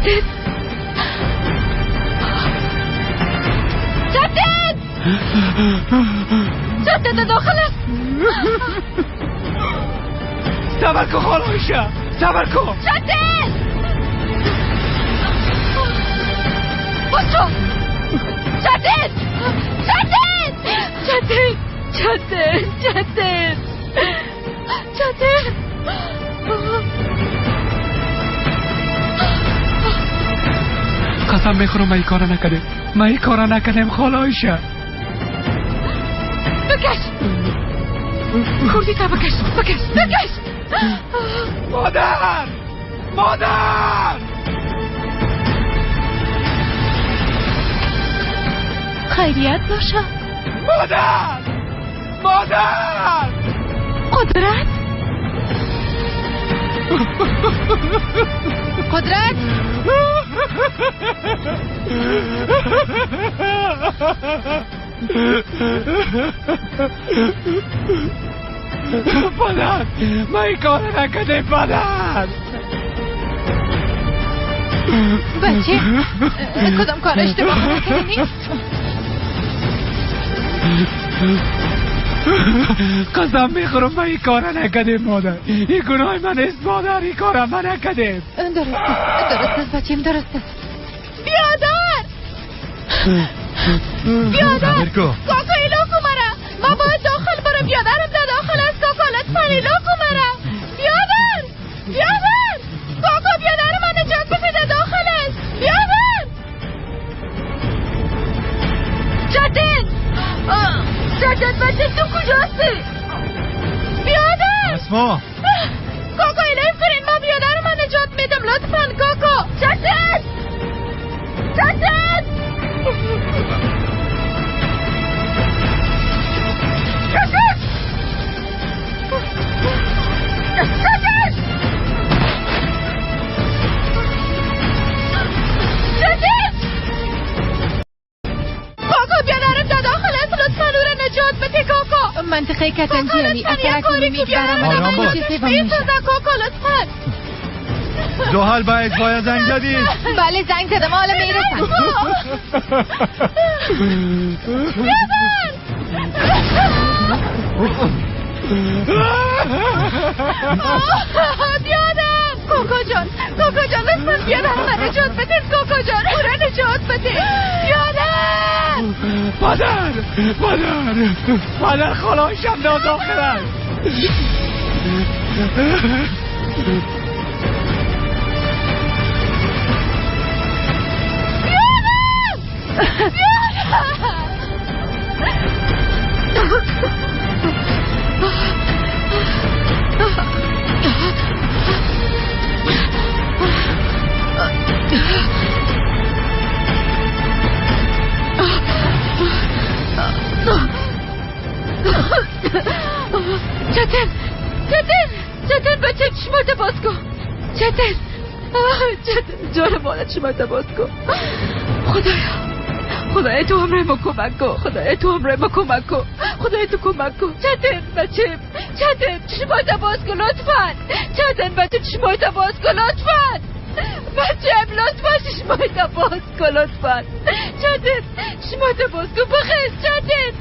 چتن، چتن، چتن داخل است. صبر کن خاله عایشه، صبر کن. چتن، بچو، چتن، چتن، چتن، چتن، چتن، چتن. قسم میخورم من این کارا نکردم، من این کارا نکردم خاله عایشه. بکش کردی تا، بکش، بکش، بکش. مادر، مادر. خیریت باشه. مادر، مادر. قدرت، قدرت. پدر، من این کار نکردم پدر. بچه، کدام کار اشتباه نکردی؟ قسم میخورم من این کار نکردم مادر. این گناه من است مادر، این کار من نکردم. درست است، درست است بچیم، درست است. بیادر، بیادر، کاکا ایلو کو مرا، ما باید داخل برم. بیادرم در داخل است کاکا، لطفا ایلو کو مرا. بیادر، بیادر، کاکا بیادر من نجات بده، در داخل است. بیادر. چتن، چتن بچه تو کجاستی؟ بیادر. اسما. کاکا ایلو کنین، ما بیادر من نجات میدم لطفا کاکا. چتن، چتن، چتن، چتن، چتن. کاکا بیادرم در داخل است، لطفا او را نجات بده کاکا. منطقه کتنجیانی اثرک عمومی برآمد. باش. کاکا لطفا. زحل با اجبایا زنگ زدی؟ بله زنگ زدم، حالا میرسم. بیادم کاکا جان، کاکا جان لطفا بیادم من نجات بده کاکا جان، او را نجات بده. بیادم. مادر، مادر، مادر، خاله عایشه در داخل است. چتن، چتن، چتن بچه چشمات باز کن. چتن، چتن جان مادر چشمات باز کن. خدایا، خدایا تو همراه ما کمک کن. خدایا تو همراه ما کمک کن. خدایا تو کمک کن. چتن بچه، چتن چشمات باز کن لطفا. چتن بچه چشمات باز کن لطفا. بچه لطفا چشمات باز کن لطفا. چتن چشمات باز کن، بخیر. چتن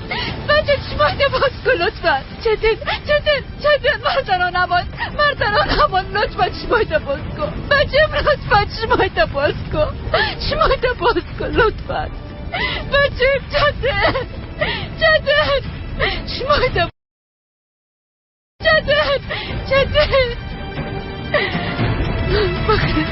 بچه چشمات باز کن لطفا. چتن، چتن، چتن، مردان نمان، مردان نمان، لطفا چشمات باز کن. بچه لطفا چشمات باز کن، چشمات باز کن لطفا. بچه چتن، چتن، چشمات، چتن، چتن، بخیر.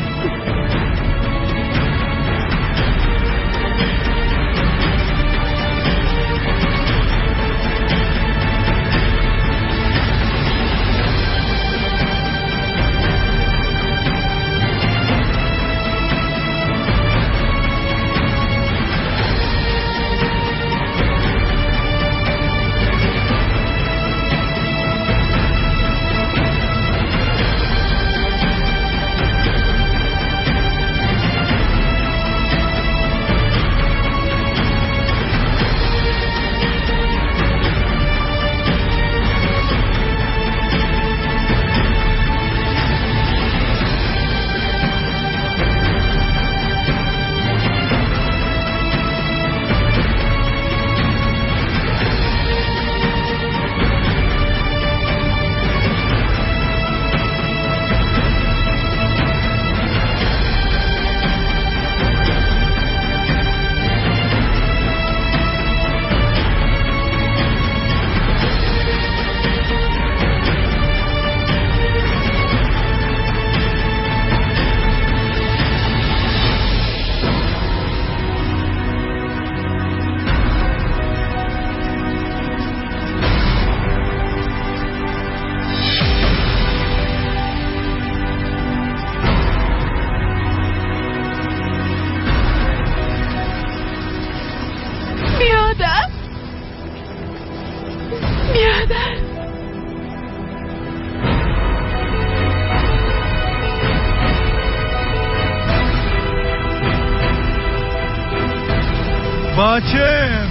بچم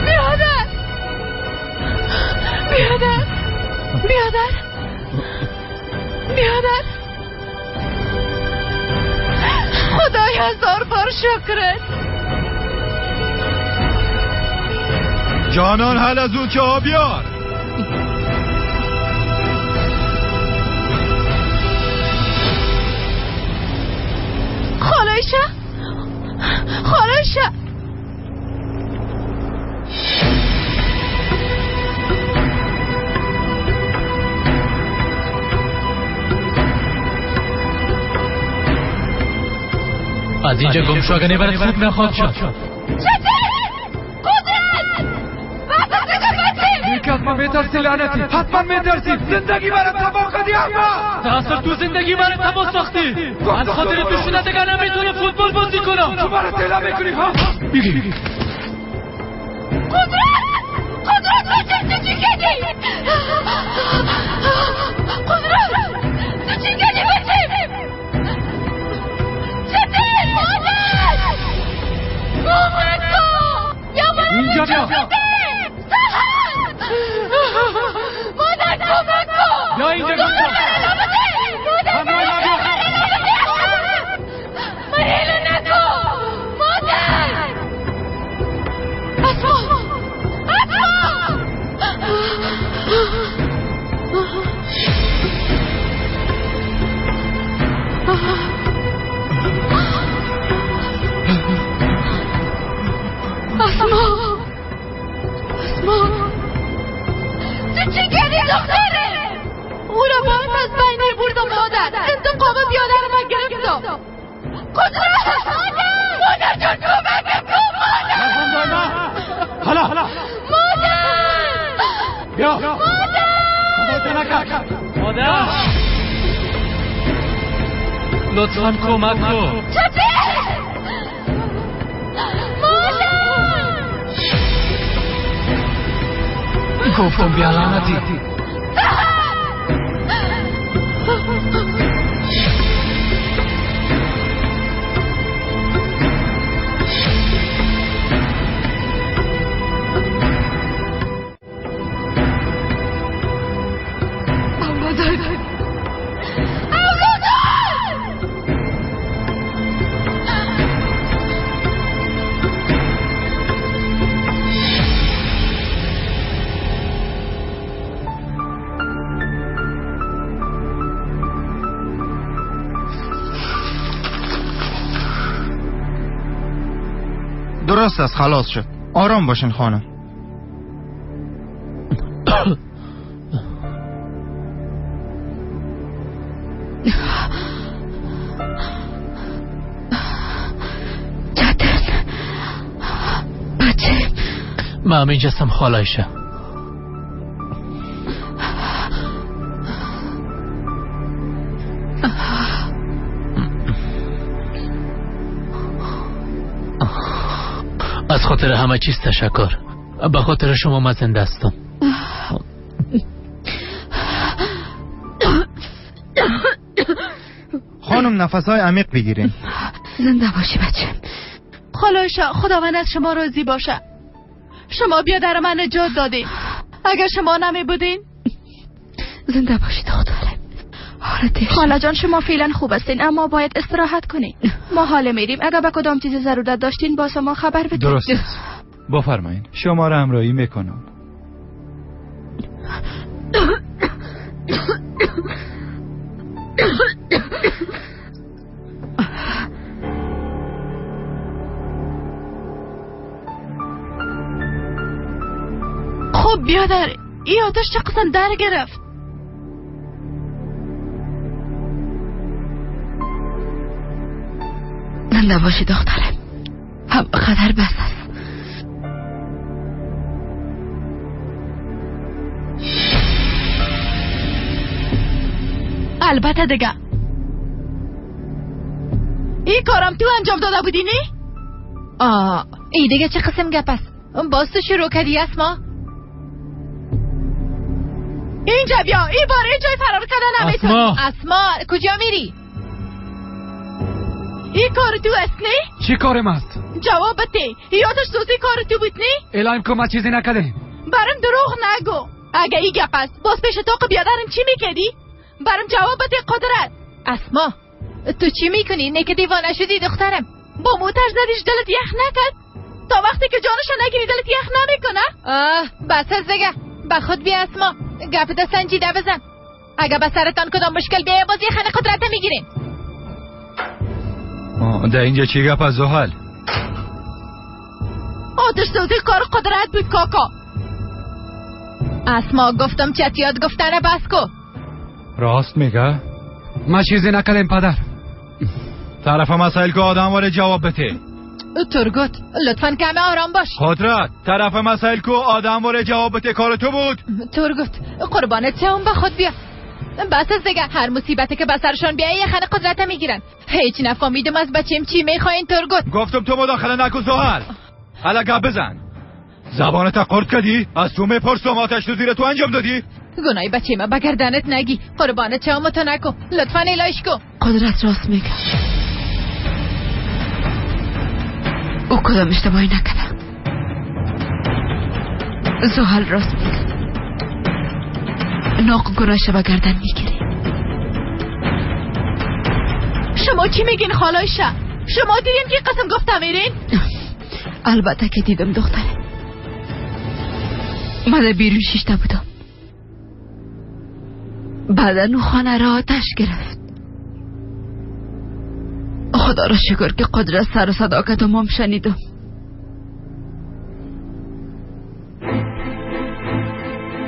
بیادر بیادر بیادر بیادر خدای هزار بار شکرت. جانان حل از اون چه بیار. خالایشا خالایشا از اینجا گم شو اگه برات خوب نخواد شد. یکی من میترسی لعنتی، حتما میترسی. زندگی برات تباه کردی احمق. تاثر تو زندگی برات تباه ساختی. از خاطر تو شده دیگه نمیتونه فوتبال بازی کنم. تو برات تلا میکنی ها؟ بگی قدرت قدرت بچه تو چی کردی؟ قدرت تو چی کردی بچه؟ چطور مادر کمک کن یا اینجا بیا. مادر کمک کن. یا اینجا بیا. مادر من نکن مادر. اسما اسما اسما اسما تو چی کردی دختره؟ او را باید از بین میبردم مادر. انتقام بیادر من گرفتم. قدرت مادر مادر جان کمک کن مادر. حالا حالا مادر بیا مادر مادر لطفا کمک کن. چطور مادر گفتم بیا لعنتی. درست است، خلاص شد. آرام باشین خانم. جدن بچه من هم اینجا هستم خالایشه. از خاطر همه چیز تشکر. به خاطر شما من زنده هستم. خانم نفسهای عمیق بگیرین. زنده باشی بچه. خالایشا خداوند از شما راضی باشه. شما بیادر من نجات دادین. اگر شما نمی بودین. زنده باشی دخترم. خاله جان شما فعلا خوب هستین اما باید استراحت کنین. ما حالا میریم. اگر به کدام چیز ضرورت داشتین باز ما خبر بدین. درست است. بفرمایین. شما را همراهی میکنم. خب بیادر این آتش چه قسم در گرفت؟ زنده باشی دخترم. هم خطر بس است. البته دیگه این کارم تو انجام داده بودی نی؟ آه ای دیگه چه قسم گپ است؟ باز تو شروع کردی اسما؟ اینجا بیا. این بار اینجای فرار کردن نمیتونی. اسما اسما کجا میری؟ این این کار تو است نه؟ چی کارم است؟ جواب بده. یادش سوزی کار تو بود نه؟ الهیم که ما چیزی نکردیم. برام دروغ نگو. اگه این گپ است باز پیش تاق بیادرم چی میکردی؟ برام جواب بده قدرت. اسما تو چی میکنی؟ نه که دیوانه شدی دخترم. با موتر زدیش دلت یخ نکرد؟ تا وقتی که جانش نگیری دلت یخ نمیکنه؟ آه بس از دیگه. به خود بیا اسما، گپ سنجیده بزن. اگه به سرتان کدام مشکل بیایه باز یخن قدرت میگیرین. در اینجا چی گپ از زحل؟ آتش سوزی کار قدرت بود کاکا. اسما گفتم چتیات گفتن بس کو. راست میگه؟ ما چیزی نکردیم پدر. طرف مسائل که آدم واره جواب بده. ترگوت لطفا کم آرام باش. قدرت طرف مسائل کو آدم واره جواب بده کار تو بود. ترگوت قربانت شوم به خود بیا. بس از دیگه هر مصیبتی که به سرشان بیایه یخن قدرت میگیرن. هیچ نفهمیدم از بچیم چی میخواین ترگوت. گفتم تو مداخله نکن زحل. حالا گپ بزن. زبانت قرد کردی؟ از تو میپرسم آتش تو زیر تو انجام دادی؟ گناهی بچه ما بگردنت نگی. قربانت شوم تو نکن. لطفا الهیش کن. قدرت راست میگه. او کدام اشتباهی نکرده. زحل راست میگه. ناق گناهش به گردن میگیری. شما چی میگین خالایشه؟ شما دیدین که قسم گفتم میرین؟ البته که دیدم دختره. من در بیرون شیشته بودم. بعدا او خانه را آتش گرفت. خدا را شکر که قدرت سر و صدا کرد و مام شنیدم.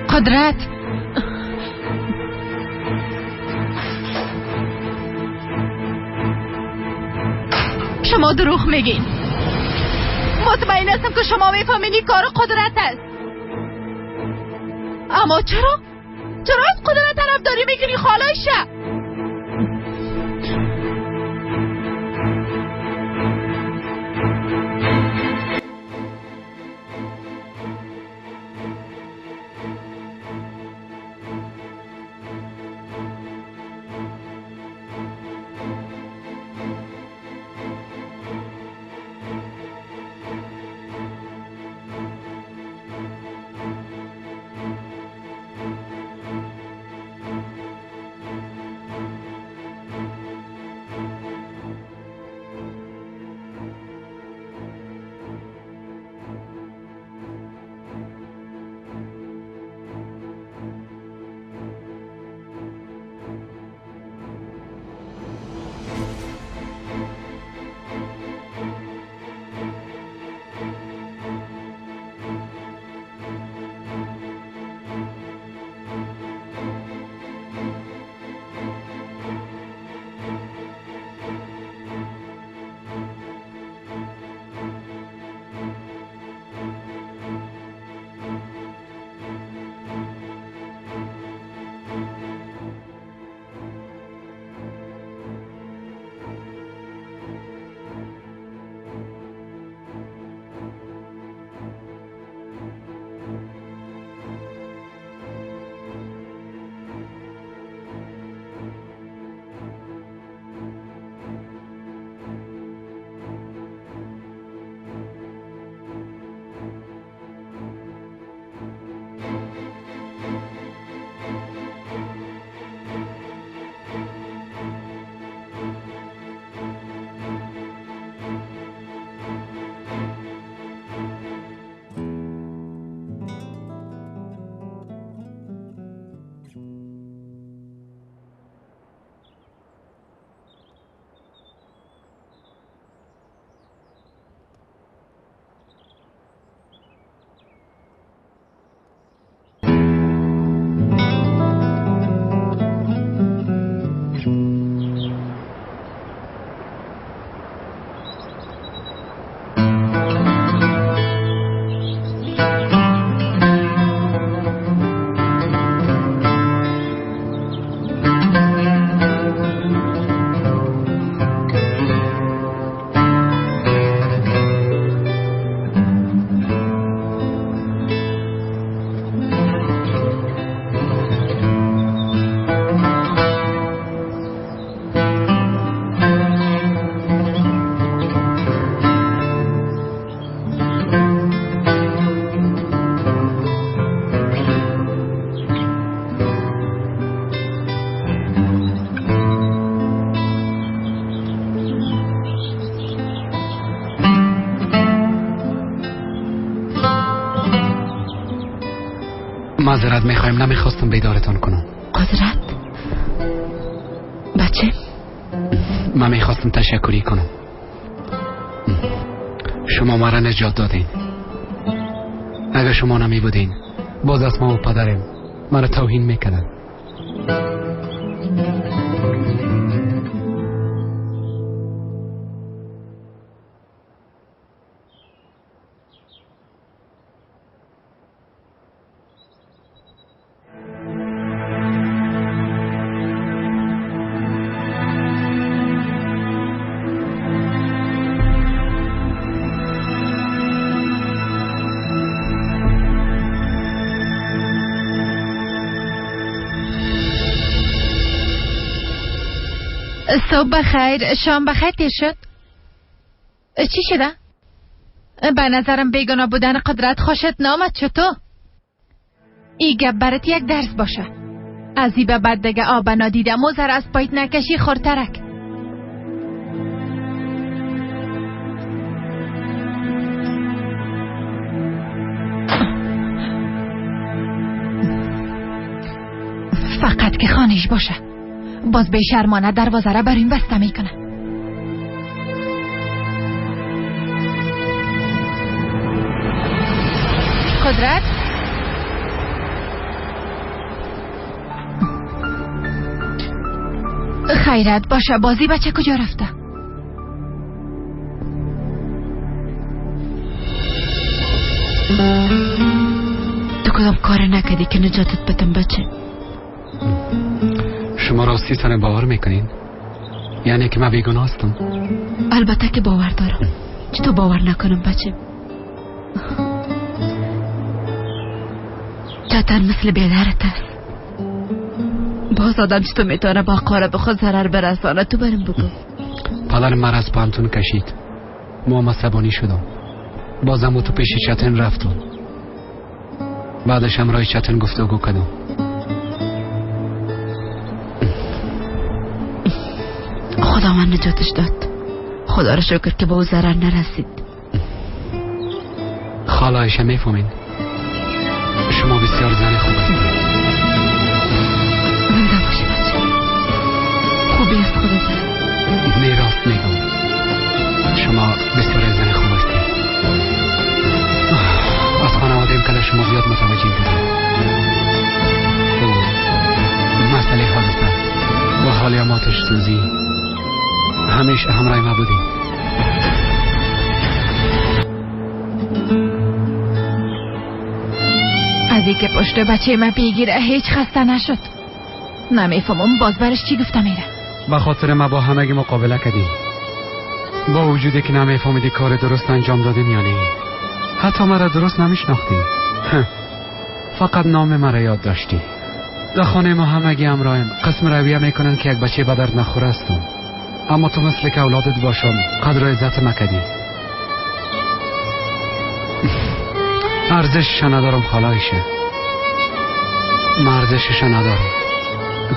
قدرت شما دروغ میگین. مطمئن هستم که شما میفهمین این کار قدرت است. اما چرا؟ چرا از قدرت طرفداری میکنی خالایشه؟ معذرت میخوایم، نمیخواستم بیدارتان کنم. قدرت بچه، من میخواستم تشکری کنم. شما مرا نجات دادین. اگر شما نمی بودین باز از ما و پدرم مرا توهین میکردن. صبح بخیر، شام بخیر. تیر شد؟ چی شده؟ به نظرم بیگناه بودن قدرت خوشت نامد. چطور؟ ای گپ برات یک درس باشه. از ای به بعد دیگه آب نادیده موزر از پایت نکشی خورترک. فقط که خانش باشه. باز به شرمانه دروازه را بر این بسته میکنه. قدرت خیرت باشه. بازی بچه کجا رفته؟ تو کدام کار نکردی که نجاتت بدم بچه؟ شما راستی تانه باور میکنین؟ یعنی که من بیگناه هستم؟ البته که باور دارم. چطور باور نکنم بچه؟ چتن مثل بیدرت است. باز آدم چطور میتونه با قارب خود ضرر برسانه؟ تو برم بگو. پدر مرا از پانتون کشید. ما عصبانی شدم. بازم تو پیش چتن رفتم. بعدش همراه چتن گفتگو کردم. خدا من نجاتش داد. خدا را شکر که به او ضرر نرسید. خاله عایشه میفهمین شما بسیار زن خوب هستید. زنده باشی بچه. خوبی از خودت. نه راست میگم، شما بسیار زن خوب هستید. از خانواده‌ام که شما زیاد متوجه بودم. او مسئله حادثه و حال آتش سوزی همیشه همراه ما بودیم. از اینکه پشت بچه من بگیره هیچ خسته نشد. نمیفهمم باز برش چی گفته میره. به خاطر ما با همگی مقابله کردی، با وجودی که نمیفهمیدی کار درست انجام دادیم یا نه. حتی مرا درست نمیشناختی، فقط نام مرا یاد داشتی. در خانه ما همگی همراهیم قسم رویه میکنن که یک بچه به درد نخور هستم، اما تو مثل که اولادت باشم قدر و عزت مکدی. ارزشش ندارم خاله عایشه، من ارزشش ندارم.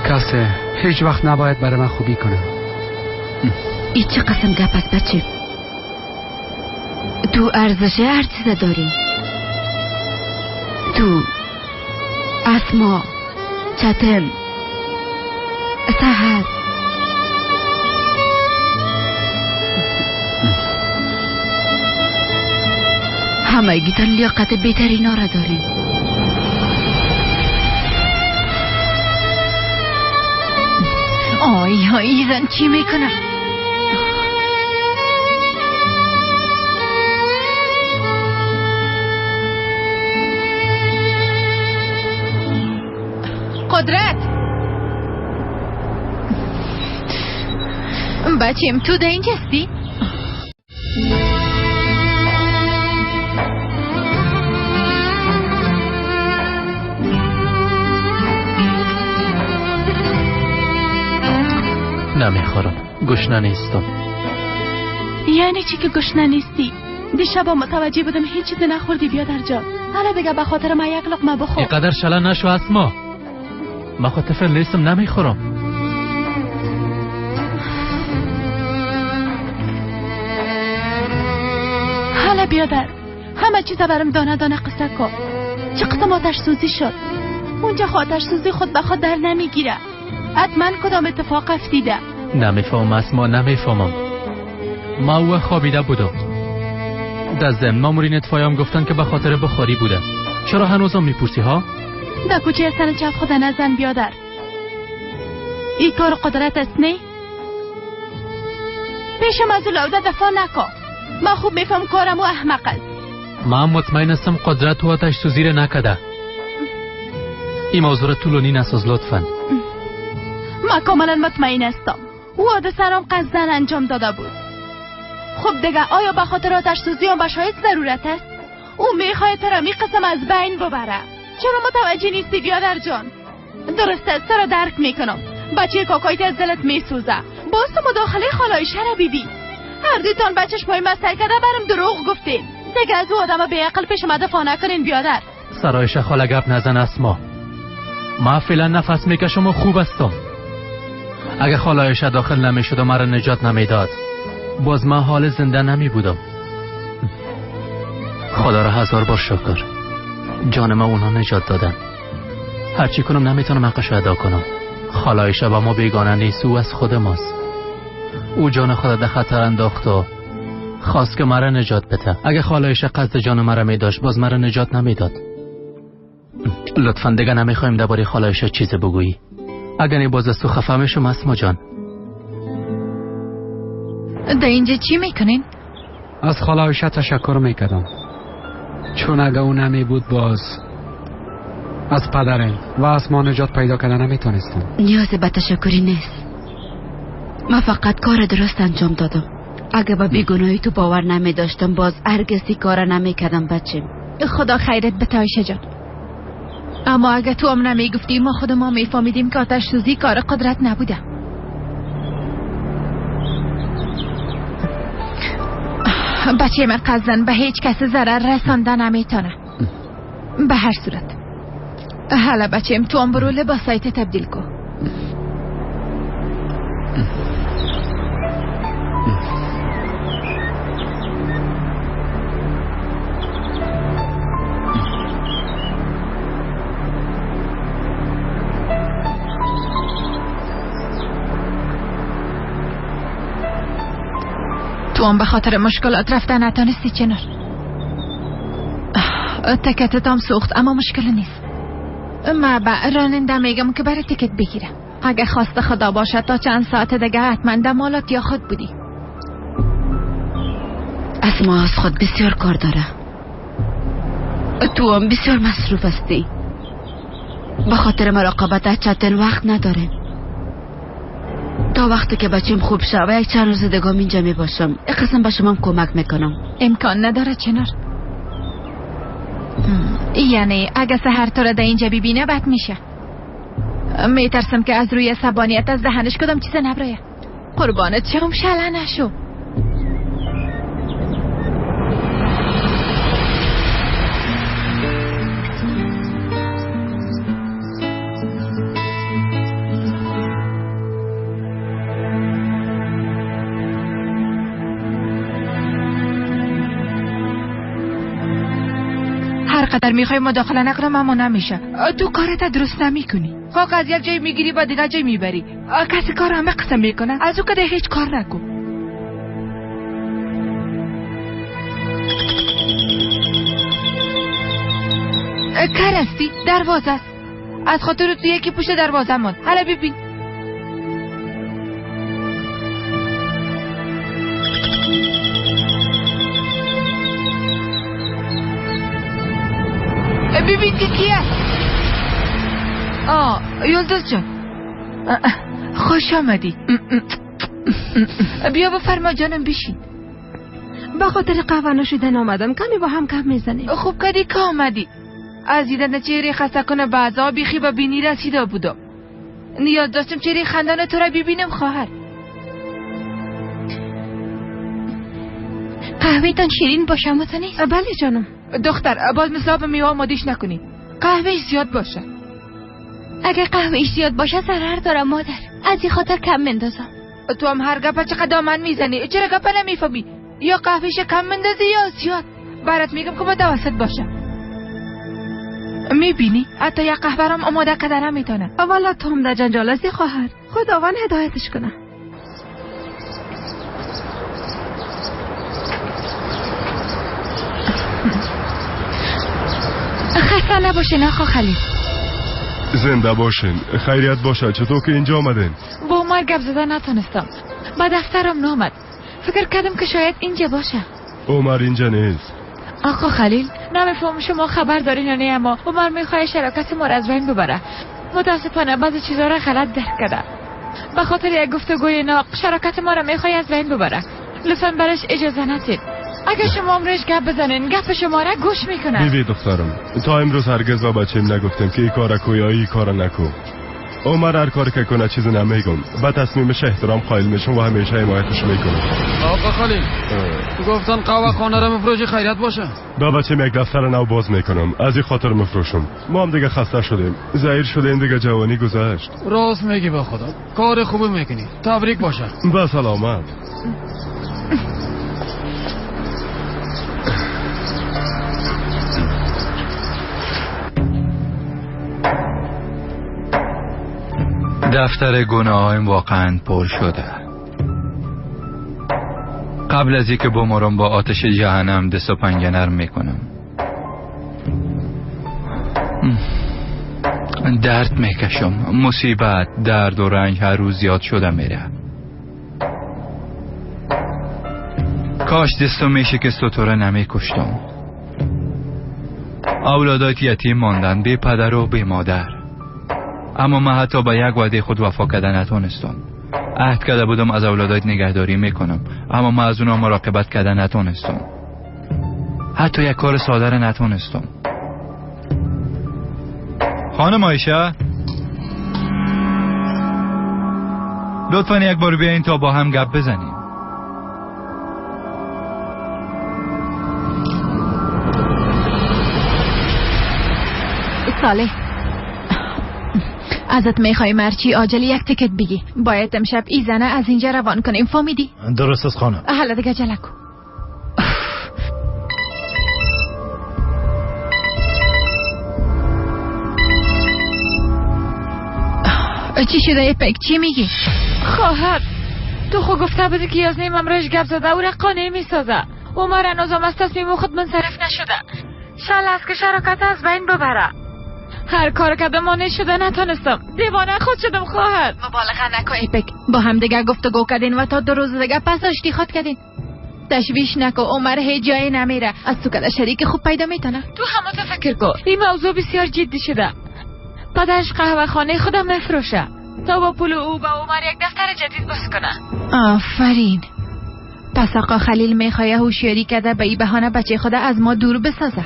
کسی هیچ وقت نباید برای من خوبی کنه. ای چه قسم گپ است بچه؟ تو ارزش هر چیز داری. تو اسما، چتن، سحر، همگیتان لیاقت بهترین را داریم. آی آی زن چی میکنه؟ قدرت بچیم تو در اینجا هستی؟ نمیخورم، گشنه نیستم. یعنی چی که گشنه نیستی؟ دیشب متوجه بودم هیچ چیز نخوردی بیادر جان. حالا دیگه به خاطر من یک لقمه بخور. اینقدر شله نشو اسما، من خود طفل نیستم، نمیخورم. حالا بیادر همه چیز برام دانه دانه قصه کن. چه قسم آتش سوزی شد؟ اونجا آتش سوزی خود به خود در نمیگیره. حتما کدام اتفاق افتیده. نمیفهمم اسما، نمیفهمم. ما او خوابیده بودم. در ضمن مامورین اطفایه گفتن که به خاطر بخاری بوده. چرا هنوزم میپرسی ها؟ در کوچه سر چپ خود نزن بیادر. این کار قدرت است نه؟ پیشم از لوده دفاع نکن. من خوب میفهم کارم و احمق است. من مطمئن هستم قدرت و آتش سوزی را نکده. این موضوع را طولانی نساز لطفا. من کاملا مطمئن هستم. او حادثه را قصداً انجام داده بود. خب دیگه آیا به خاطر آتش سوزی هم به شاهد ضرورت است؟ او میخواهد تو را می قسم از بین ببره. چرا متوجه نیستی بیادر جان؟ درست است، تو را درک میکنم. بچه کاکایت از دلت میسوزه. باز تو مداخله خاله عایشه را ببین. هر دویتان به چشمای من سعی کرده برم دروغ گفتین. دیگه از او آدم بیعقل پیش ما دفاع نکنین بیادر. سر عایشه خاله گپ نزن اسما. من فعلا نفس میکشم و خوب هستم. اگه خاله عایشه داخل نمیشد و مرا نجات نمیداد، باز من حال زنده نمی بودم. خدا را هزار بار شکر، جان ما اونها نجات دادن. هرچی کنم نمیتونم حقش رو ادا کنم. خاله عایشه با ما بیگانه نیست، او از خود ماست. او جان خود در خطر انداخت و خواست که مرا نجات بده. اگه خاله عایشه قصد جان مرا میداشت، باز مرا نجات نمیداد. لطفا دیگه نمیخوایم درباره خاله عایشه چیزی بگویی. اگه نه باز از تو خفه میشم اسما جان. در اینجا چی میکنین؟ از خاله عایشه تشکر میکردم، چون اگه او نمی بود باز از پدرم و از ما نجات پیدا کردن نمیتونستم. نیاز به تشکری نیست. من فقط کار درست انجام دادم. اگه به بیگناهی تو باور نمی داشتم باز هرگز این کار نمی کردم بچیم. خدا خیرت بده عایشه جان. اما اگه تو هم نمی گفتی ما خود ما میفهمیدیم که آتش سوزی کار قدرت نبوده. بچه من قصداً به هیچ کس ضرر رسانده نمیتونه. به هر صورت حالا بچیم تو هم برو لباسایت تبدیل کن. تو هم به خاطر مشکلات رفته نتانستی چنار. تکتت هم سوخت اما مشکل نیست. ما به راننده میگم که برای تکت بگیره. اگه خواست خدا باشه تا چند ساعت دیگه حتما دمالات یا خود بودی. اسما از خود بسیار کار داره. تو هم بسیار مصروف هستی. به خاطر مراقبت چتن وقت نداره. تا وقتی که بچیم خوب شه و یک چند روز دیگه اینجا می باشم، یک قسم به شما کمک میکنم. امکان نداره چنار. یعنی اگه سحر تو را در اینجا ببینه بد میشه. میترسم که از روی عصبانیت از دهنش کدام چیز نبرایه. قربانت شم شله نشو. قدر میخوای مداخله نکنم اما نمیشه. تو کارت درست نمیکنی. خاک از یک جای میگیری با دیگه جای میبری. کسی کار همه قسم میکنه. از او کده هیچ کار نکن. کار هستی دروازه است. از خاطر تو یکی پشت دروازه ماند. حالا ببین. ببین که کی است. یلدز جان خوش آمدی. بیا بفرما جانم بشین. به خاطر قهوه نوشیدن آمدم. کمی با هم کم میزنیم. خوب کدی که آمدی. از دیدن چهره خسته کنه بعضا بیخی به بینی رسیده بودم. نیاز داشتم چهره خندان تو را ببینم خواهر. قهوه تان شیرین باشه متنی؟ بله جانم. دختر باز مثل آب میوه آمادیش نکنی. قهوه زیاد باشه. اگر قهوه زیاد باشه ضرر داره مادر. از این خاطر کم مندازم. تو هم هر گپه چقدر دامن میزنی. چرا گپه نمیفهمی؟ یا قهوهش کم مندازی یا زیاد. برات میگم که متوسط باشه. میبینی حتی یک قهوه آماده کرده نمیتونه. والا تو هم در جنجال هستی خواهر. خداوند هدایتش کنه. خسته نباشین آقا خلیل. زنده باشین، خیریت باشه. چطور که اینجا آمدین؟ با عمر گپ زده نتونستم، با دفترم نامد. فکر کردم که شاید اینجا باشه. عمر اینجا نیست. آقا خلیل نمیفهم شما خبر دارین یا نه، اما عمر میخواد شراکت ما را از بین ببره. متاسفانه بعضی چیزا را غلط درک کرده. به خاطر یک گفتگوی ناق شراکت ما را میخواد از بین ببره. لطفا برش اجازه ندید. اگه شما امروز گپ بزنین گپ شما را گوش میکنه. بیبی دخترم، تا امروز هرگز با بچیم نگفتم که ای کار کو یا ای کار نکو. عمر هر کاری که کنه چیزی نمیگم. با تصمیمش احترام قائل میشم و همیشه حمایتش میکنم. آقا خلیل گفتن قهوه خانه را مفروشی، خیریت باشه. با بچیم یک دفتر نو باز میکنم، از این خاطر مفروشم. ما هم دیگه خسته شدیم، زهیر شدیم دیگه، جوانی گذشت. راست میگی به خدا، کار خوبی میکنی، تبریک باشه. با سلامت. دفتر گناهایم واقعا پر شده. قبل از اینکه بمرم با آتش جهنم دست و پنجه نرم میکنم. درد میکشم، مصیبت، درد و رنج هر روز زیاد شده میره. کاش دستم میشکست و تو را نمیکشتم. اولادات یتیم ماندن، بی پدر و بی مادر. اما من حتی به یک وعده خود وفا کرده نتونستم. عهد کرده بودم از اولادات نگهداری میکنم، اما من از اونا مراقبت کرده نتونستم. حتی یک کار ساده را نتونستم. خانم عایشه، لطفا یک بار بیاین تا با هم گپ بزنیم. صالح، ازت میخوای مرچی عاجل یک تکت بگی. باید امشب ای زنه از اینجا روان کنیم، فهمیدی؟ درست است خانم. حالا دیگه عجله کن. چی شده ایپک؟ چی میگی؟ خواهر تو خو گفته بودی که یازنیم امروز گپ زده او را قانع میسازه. عمر هنوزم از تصمیم خود منصرف نشده. شال است که شراکت از بین ببره. هر کار کردم مانع شده نتونستم. دیوانه خود شدم خواهر. مبالغه نکن ایپک. با هم دیگه گفتگو کردین و تا 2 روز دیگه پس آشتی خود کردین. تشویش نکن، عمر هیچ جایی نمیره. از تو کده شریک خوب پیدا میتونه. تو هم فکر کن، این موضوع بسیار جدی شده. پدرش قهوه خانه خودم مفروشه تا با پول او با عمر یک دفتر جدید باز کنه. آفرین. پس آقا خلیل میخواه هوشیاری کرده به این بهانه بچه خود از ما دور بسازه.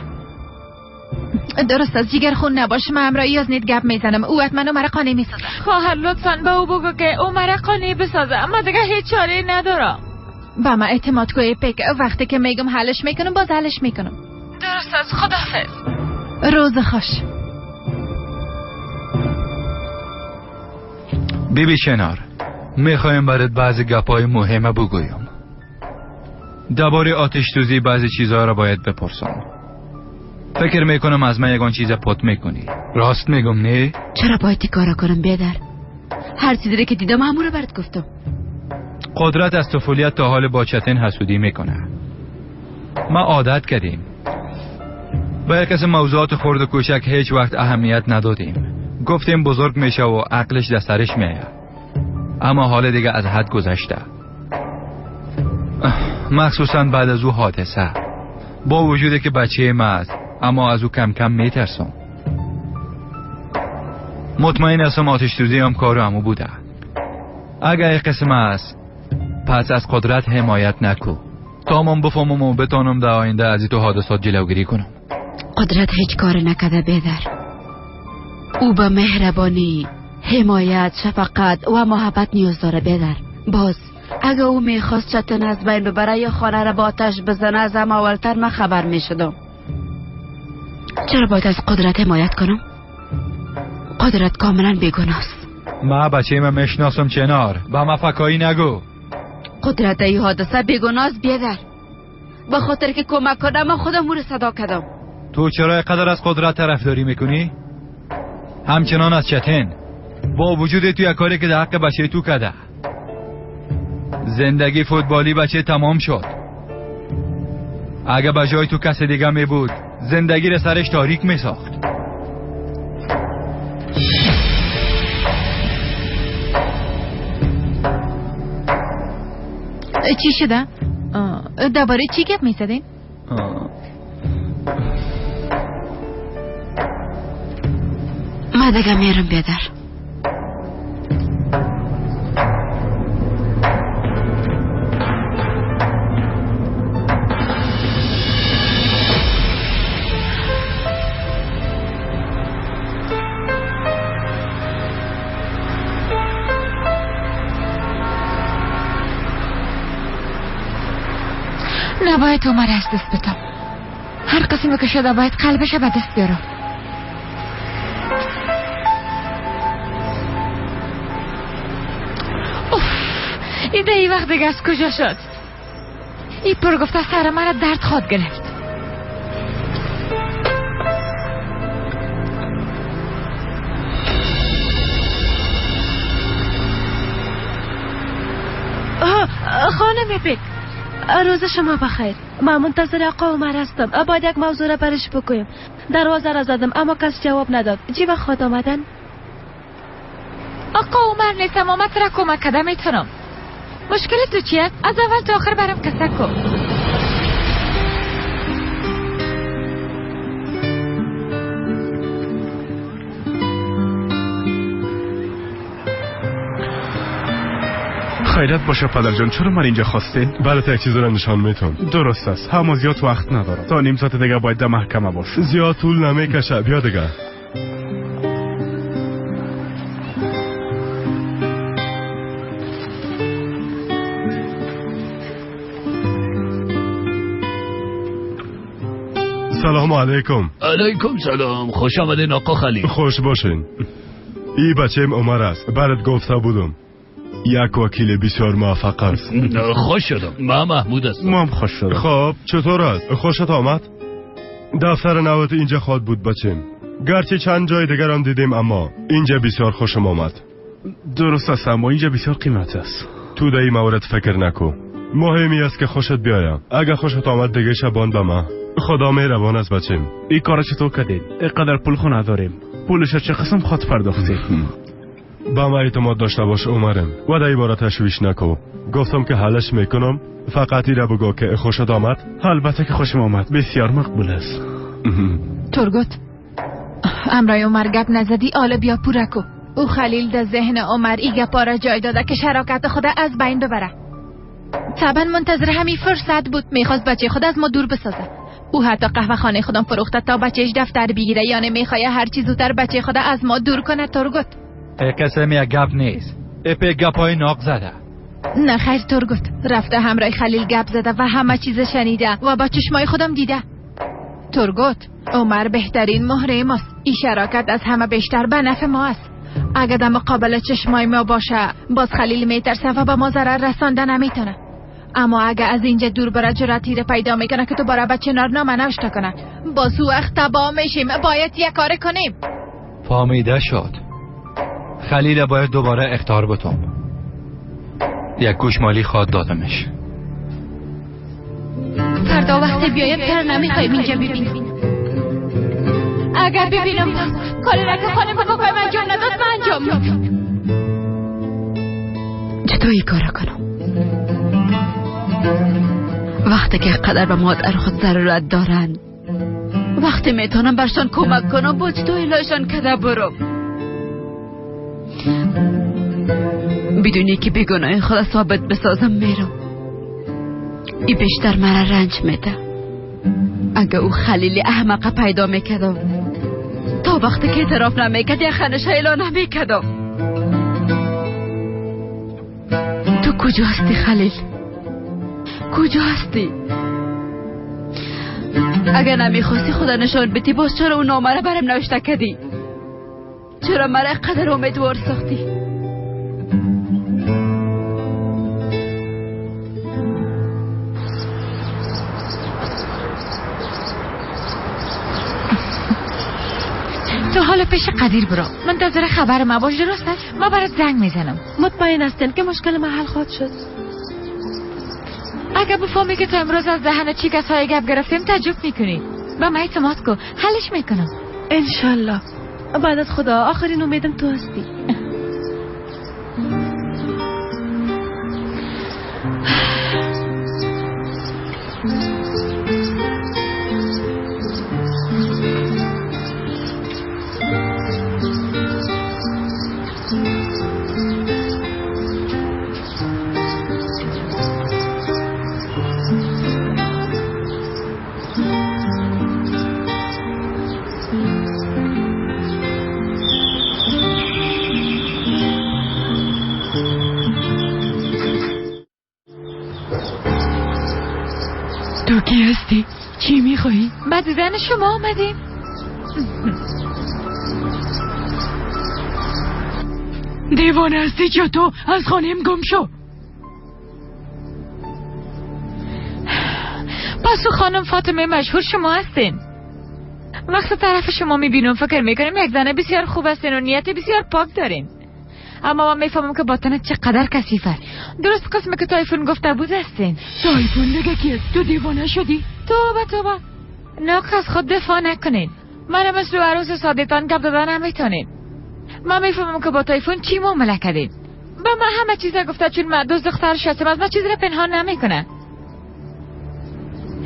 درست از جیگر خون نباش، من امرایی از نیت گپ میزنم. او حتما عمر قانع میسازه. خواهر لطفا به او بگو که عمر قانع بسازه، اما دیگه هیچ چاره ندارم. به من اعتماد کن ایپک، وقتی که میگم حلش میکنم باز حلش میکنم. درست از، خداحافظ. روز خوش. بیبی چنار، میخوایم برات بعضی گپای مهمه بگویم. درباره آتش سوزی بعضی چیزها را باید بپرسم. فکر میکنم از من یگان چیز پت میکنی. راست میگم نه؟ چرا باید این کارا کنم بیادر؟ هر چیزی که دیدم همون رو برات گفتم. قدرت از طفولیت تا حال با چتن حسودی میکنه. ما عادت کردیم. به یک قسم موضوعات خرد و کوچک هیچ وقت اهمیت ندادیم. گفتیم بزرگ میشه و عقلش در سرش میاد. اما حال دیگه از حد گذشته. مخصوصا بعد از او حادثه. با وجودی که بچه ما است، اما از او کم کم میترسم. مطمئن هستم آتش سوزی هم کار عمو بوده. اگر یک قسم است، پس از قدرت حمایت نکو تا من بفهمم و بتانم در آینده از این تو حادثات جلوگیری کنم. قدرت هیچ کار نکرده بیدر. او به مهربانی، حمایت، شفقت و محبت نیاز داره بیدر. باز اگه او میخواست چتن از بین ببره یا خانه را با آتش بزنه از هم اولتر من خبر میشدم. چرا باید از قدرت حمایت کنم؟ قدرت کاملا بیگناه است. ما بچه من میشناسم چنار، با ما فکایی نگو. قدرت ای حادثه بیگناه است بیدر. به خاطر که کمک کنم من خودم او رو صدا کردم. تو چرا اینقدر از قدرت طرفداری میکنی؟ همچنان از چتن، با وجود تو یک کاری که در حق بچه تو کده. زندگی فوتبالی بچه تمام شد. اگه به جای تو کس دیگه می بود زندگی را سرش تاریک می ساخت. چی شده؟ درباره چی گپ می زدین؟ من دیگه میرم بیادر. نباید عمر از دست بدم. هر قسمی که شده باید قلبش به دست بیارم. اوف، این ده ای وقت دیگه از کجا شد؟ این پر گفته سر من درد خواد گرفت. خانم بیگ، روز شما بخیر. من منتظر آقا عمر هستم. باید یک موضوع را برش بگویم. دروازه را زدم اما کس جواب نداد. چی وقت خود آمدن؟ آقا عمر نیستم، آمد را کمک کده میتونم. مشکل تو چیه؟ از اول تا آخر برم قصه کن. خیرت باشه پدر جان، چرا من اینجا خواستین؟ برات یک چیز رو نشان میتم. درست است، هم زیاد وقت ندارم. تا نیم ساعت دیگه باید در محکمه باش. زیاد طول نمیکشه، بیا دیگه. سلام علیکم. علیکم سلام، خوش آمدین آقا خلیل. خوش باشین. ای بچه‌م عمر است، برات گفته بودم. یک وکیل بسیار موفق است. خوش شدم. من محمود هستم. ما هم خوش شدم. خب چطور است؟ خوشت آمد؟ دفتر نوت اینجا خواد بود بچیم. گرچه چند جای دیگر هم دیدیم اما اینجا بسیار خوشم آمد. درست است، اما اینجا بسیار قیمت است. تو در این مورد فکر نکن. مهمی است که خوشت بیایم. اگه خوشت آمد دیگه شبان به ما. خدا مهربان است بچیم. این کار چطور کردید؟ اینقدر پول خو نداریم. پولش چه قسم خود پرداختیم؟ با ما اعتماد داشته باش عمرم و در این باره تشویش نکو. گفتم که حلش میکنم، فقط ایره بگو که خوشت آمد. البته که خوشم آمد، بسیار مقبول است. ترگوت، امرای عمر گپ نزدی، آل بیا پورکو. او خلیل در ذهن عمر ای گپا را جای داده که شراکت خود از بین ببره. طبعا منتظر همین فرصت بود، میخواست بچه خود از ما دور بسازه. او حتی قهوه خانه خودم فروخته تا بچهش دفتر بگیره، یعنی میخواه هر چی زودتر بچه خود از ما دور کنه. ترگوت، قسم یک گپ نیست، اپی گپ های ناق زده. نه خیر ترگوت، رفته همراه خلیل گپ زده و همه چیز شنیده و با چشمای خودم دیده. ترگوت، عمر بهترین مهره ماست. این شراکت از همه بیشتر به نفع ما است. اگه در مقابل چشمای ما باشه باز خلیل میترسه و به ما ضرر رسانده نمیتونه. اما اگه از اینجا دور بره جرأتی را پیدا میکنه که دوباره به چنار نامه نوشته کنه. باز او وقت تباه میشیم. باید یک کار کنیم. فهمیده شد. خلیل باید دوباره اخطار بتم. یک گوشمالی خواد دادمش. فردا وقتی بیایم تر نمیخوایم اینجا ببینیم. اگر ببینم کاری را که خانم بابای من انجام نداد من انجام میدم. چطور این کارا کنم؟ وقتی که قدر به مادر خود ضرورت دارن، وقتی میتونم برشان کمک کنم، با چطور الهشان کده برم؟ بدونی که بیگناه خود ثابت بسازم میرم. ای بیشتر مرا رنج میده. اگه او خلیل احمقه پیدا میکردم تا وقتی که اعتراف نمیکرد یا خنش اعلان نمیکردم. تو کجا هستی خلیل؟ کجا هستی؟ اگه نمیخواستی خدا نشان بدی باز چرا اون نامه را برم نوشته کردی؟ چرا مرا قدر امیدوار ساختی؟ حالا پیش قدیر برو، منتظر خبر ما باش. درست است؟ ما برات زنگ میزنم. مطمئن هستین که مشکل ما حل خواهد شد؟ اگه بفهمی که تو امروز از دهن چی کسای گپ گرفتیم تعجب میکنی. به من اعتماد کن، حلش میکنم انشالله. بعد از خدا آخرین امیدم تو هستی. تو کی هستی؟ چی میخوایی؟ به دیدن شما آمدیم. دیوانه هستی که تو از خانیم گم شو. پس خانم فاطمه مشهور شما هستین. وقت طرف شما میبینم فکر میکنم یک زن بسیار خوب هستین و نیت بسیار پاک دارین، اما من میفهمم که باطنت چقدر کثیف است. درست قسمه که تایفون گفته بود هستین. تایفون دیگه کیست؟ تو دیوانه شدی؟ توبه توبه، ناقص از خود دفاع نکنین. من مثل عروس ساده‌تان گپ دادن نمیتونین. من میفهمم که با تایفون چی معامله کردین. به من همه چیز گفته، چون من دوست دخترش هستم، از من چیزی را پنهان نمیکنه.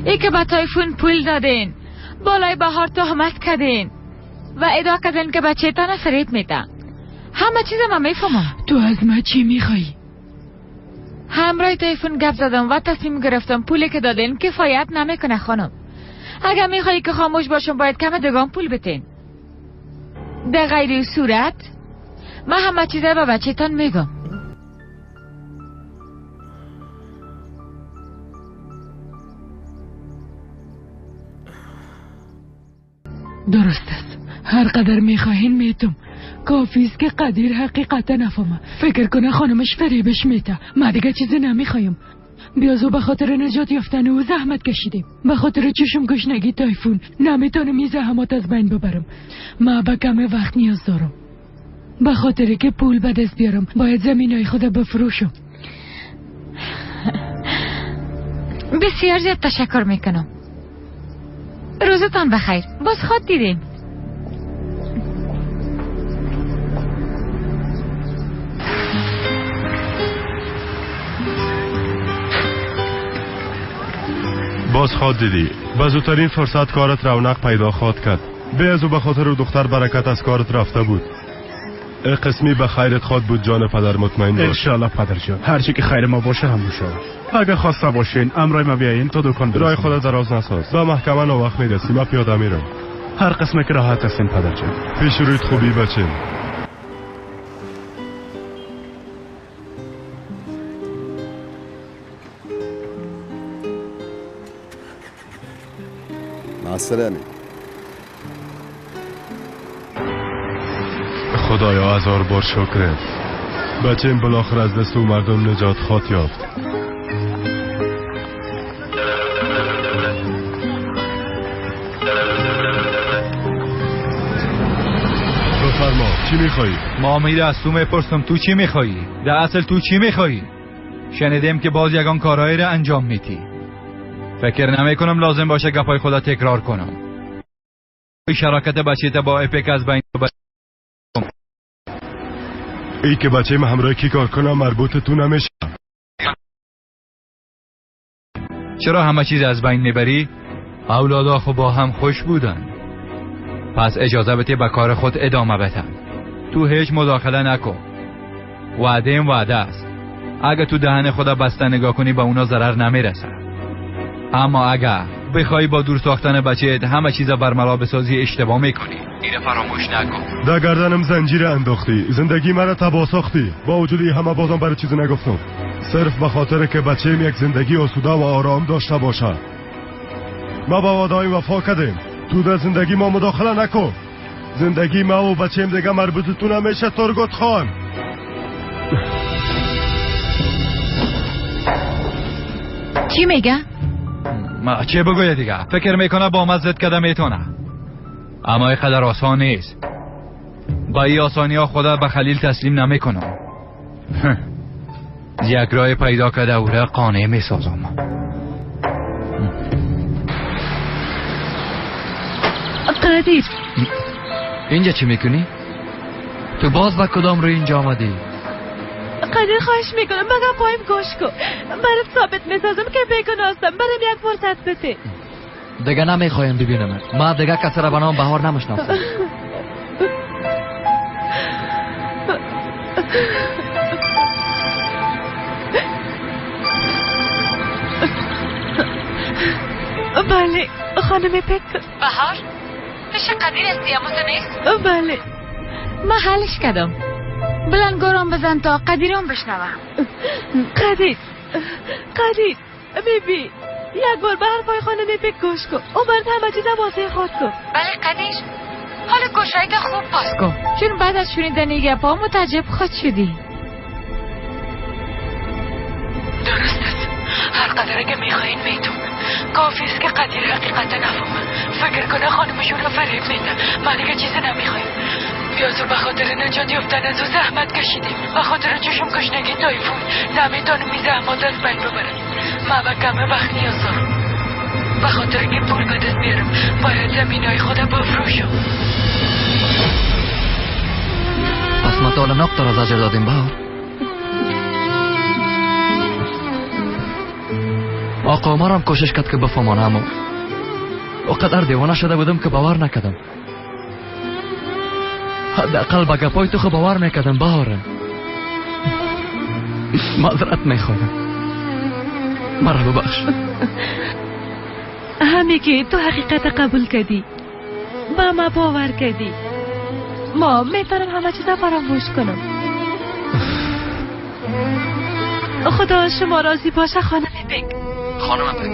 ای که به تایفون پول دادین، بالای بهار تهمت کردین و ادعا کردین که بچه تان فریب میده. همه چیز من میفهمم. تو از من چی میخوایی؟ همراه تایفون گپ زدم و تصمیم گرفتم پولی که دادین کفایت نمیکنه خانم. اگر میخوایی که خاموش باشم باید کم دگان پول بتین. در غیر صورت من همه چیز به بچه تان میگم. درست است، هر قدر میخواهین میتم. کافی است که قدیر حقیقت نفهمه، فکر کنه خانمش فریبش میته. ما دیگه چیزی نمیخوایم. بیازو به خاطر نجات یافتن او زحمت کشیدیم، به خاطر چشم گشنگی تایفون نمیتونم این زحمات از بین ببرم. ما به کم وقت نیاز دارم. به خاطر که پول به دست بیارم باید زمینای خود بفروشم. بسیار زیاد تشکر میکنم. روزتان بخیر. باز خود دیدیم. باز خواد دیدی. به زودترین فرصت کارت رونق پیدا خواد کرد. به از او به خاطر دختر برکت از کارت رفته بود. قسمی به خیرت خواد بود جان پدر، مطمئن باش. انشالله پدر جان، هرچی که خیر ما باشه همون شد. اگه خواسته باشین امرای ما بیاین تا دکان برسیم. رای خدا دراز نساز. به محکمه نو وقت میرسیم، ما پیاده میرم. هر قسمه که راحت هستین پدر جان. پیش رویت خوبی بچین. مع السلامه. خدایا هزار بار شکرت. بچه بالاخره از دست او مردم نجات خواد یافت. بفرما چی میخوایی؟ ما میره از تو میپرسم تو چی میخوایی؟ در اصل تو چی میخوایی؟ شنیدیم که باز یگان کارهایی را انجام میتی. فکر نمی کنم لازم باشه گپای خدا تکرار کنم. شراکت بچه با اپک از بین ای که بچه من همراه کی کار کنم مربوط تو نمیشه. چرا همه چیز از بین میبری؟ اولادا خب با هم خوش بودن، پس اجازه بده به کار خود ادامه بدن. تو هیچ مداخله نکن. وعده این وعده است. اگه تو دهن خدا بسته نگاه کنی به اونا ضرر نمیرسه. اما اگر بخوای با دور ساختن بچه‌ت همه چیز برملا بسازی اشتباه میکنی. اینو فراموش نکن. در گردنم زنجیر انداختی، زندگی مرا تباه ساختی. با وجود این همه بازم برای چیزی نگفتم. صرف به خاطر که بچه‌م یک زندگی آسوده و آرام داشته باشه. ما با وعده‌های وفا کردیم. تو در زندگی ما مداخله نکن. زندگی ما و بچه‌م دیگه مربوط تو نمیشه ترگوت خان. چی میگه؟ ما چه بگویه دیگه؟ فکر میکنه با ما زد کده میتونه، اما اینقدر آسان نیست. با این آسانی ها خدا به خلیل تسلیم نمیکنم. یک راه پیدا کرده او را قانع میسازم. قدیر اینجا چی میکنی؟ تو باز با کدام روی اینجا آمدی؟ قدیر خواهش میکنم بگم پایم گوش کن. برات ثابت میسازم که بیگناه هستم. برام یک فرصت بده. دیگه نمیخوایم ببینم. ما دیگه کسی را به نام بهار نمیشناسم. بله خانم پک. بهار پیش قدیر هستی اما تو نیست؟ بله من حلش کردم. بلند گرام بزن تا قدیرم بشنوم. قدیر قدیر بیبی یک بار به حرفای خانم پک گوش کن. او برات همه چیز واضح خواهد گفت. بله قدیر حالا گوشایت خوب باز کن، چون بعد از شنیدن گپا متعجب خود شدی. درست است. هر قدره که میخواین میتون. کافی است که قدیر حقیقت نفهمه. فکر کنه خانمشون رو فریب میده. من دیگه چیزی نمیخوایم. بیازو به خاطر نجات یافتن از او زحمت کشیدیم. به خاطر چشم گشنگی تایفون نمیتونم این زحمات از بین ببرم. من به کم وقت نیاز دارم. به خاطر که پول به دست بیارم باید زمینای خودم بفروشم. پس ما تا حالا نقطه را زجر دادیم بهار. آقا عمرم کوشش کرد که بفهمانه، اما اوقدر دیوانه شده بودم که باور نکردم. حداقل به گپای تو خو باور میکردم بهاره. معذرت میخواهم، مرا ببخش. همی که تو حقیقت قبول کردی، با ما باور کردی، ما میتونم همه چیز فراموش کنم. خدا شما راضی باشه خانم پک. خانم پک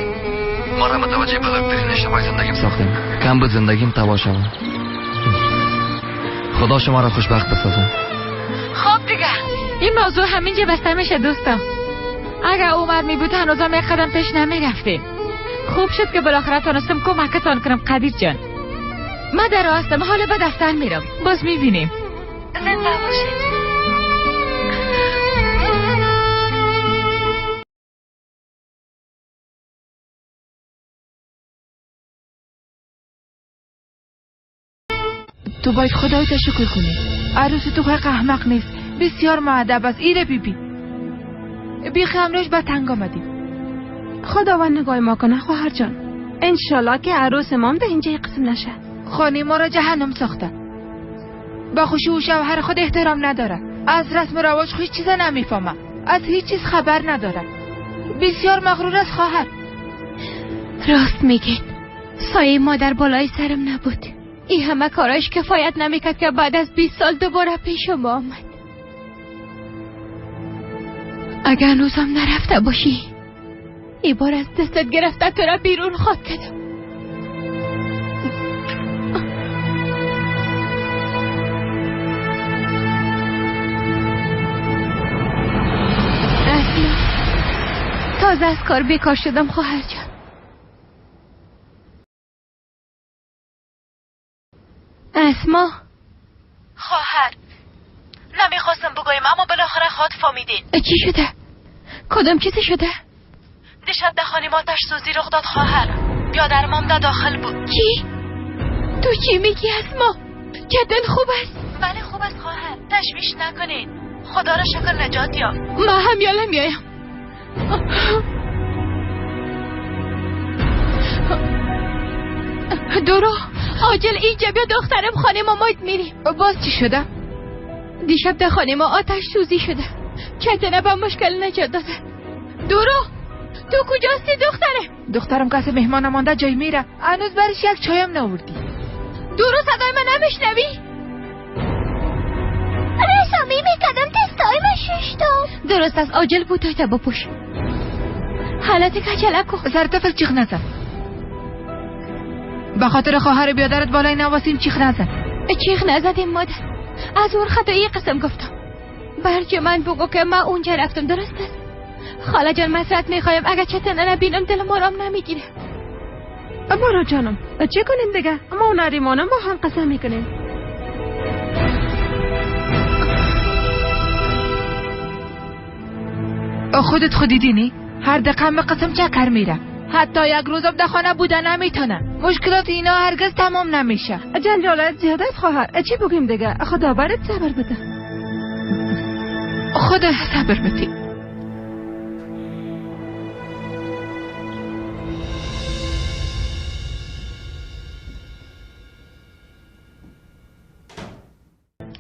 ما را متوجه بزرگترین اشتباه زندگیم ساختیم. کم بود زندگیم تباه شود. خدا شما را خوشبخت بسازه. خب دیگه این موضوع همینجا بسته میشه دوستم. اگر عمر می بود هنوزم یک قدم پیش نمیرفتیم. خوب شد که بالاخره تانستم کمکتان کنم قدیر جان. من در راه هستم، حالا به دفتر میرم. باز میبینیم. زنده باشید. تو باید خدای تشکر کنی. عروس تو حق احمق نیست، بسیار مؤدب است. ایره بی بی بیخی امروز به تنگ آمدیم. خداوند نگاه ما کنه خواهر جان. انشالله که عروس مام در اینجا قسم نشه. خانه ما را جهنم ساخته. با خوشی و شوهر خود احترام نداره. از رسم و رواج هیچ چیز نمیفهمه. از هیچ چیز خبر نداره. بسیار مغرور است خواهر. راست میگید. سایه مادر بالای سرم نبود. این همه کارایش کفایت نمیکرد که بعد از 20 سال دوباره پیش ما آمد. اگر هنوزم نرفته باشی ای بار از دستت گرفته تو را بیرون خواد کردم. اصلا تازه از کار بیکار شدم خواهر جان. اسما خواهر نمیخواستم بگویم اما بالاخره خود فهمیدین. چی شده؟ کدام چیزی شده؟ دیشب در خانه ما آتش سوزی رخ داد خواهر. بیادرمام در داخل بود. چی؟ تو چی میگی اسما؟ جدا خوب است؟ بله خوب است خواهر، تشویش نکنید. خدا را شکر نجات یافت. ما هم یالا میایم. درو عاجل اینجا بیا دخترم، خانه ما ماید میریم. باز چی شده؟ دیشب در خانه ما آتش سوزی شده. چتنه با مشکل نجات داده. درو تو کجاستی دختره؟ دخترم کسی مهمان مانده جای میره. هنوز برش یک چایم نوردی. درو صدای من نمیشنوی؟ رسامی میکردم تستای من ششتم. درست از عاجل بوتایتا بپوش. حالت کچلکو سر طفل چیخ نزن. به خاطر خواهر بیادرت بالای نواسیم چیخ نزن. چیخ نزدیم مادر. از اون خطایی قسم گفتم. برج من بگو که من اونجا رفتم درست است؟ خاله جان مسرت میخوایم اگر چتنه نبینم دلم آرام نمیگیره. مارا جانم چه کنیم دیگه؟ ما و نریمانم با هم قسم میکنیم. خودت خودی دینی هر دقیقه قسم چکر میره. حتی یک روزم در خانه بوده نمیتونه. مشکلات اینا هرگز تمام نمیشه. جنجالت زیاد است خواهر. چی بگیم دیگه؟ خدا برات صبر بده. خدا صبر بده.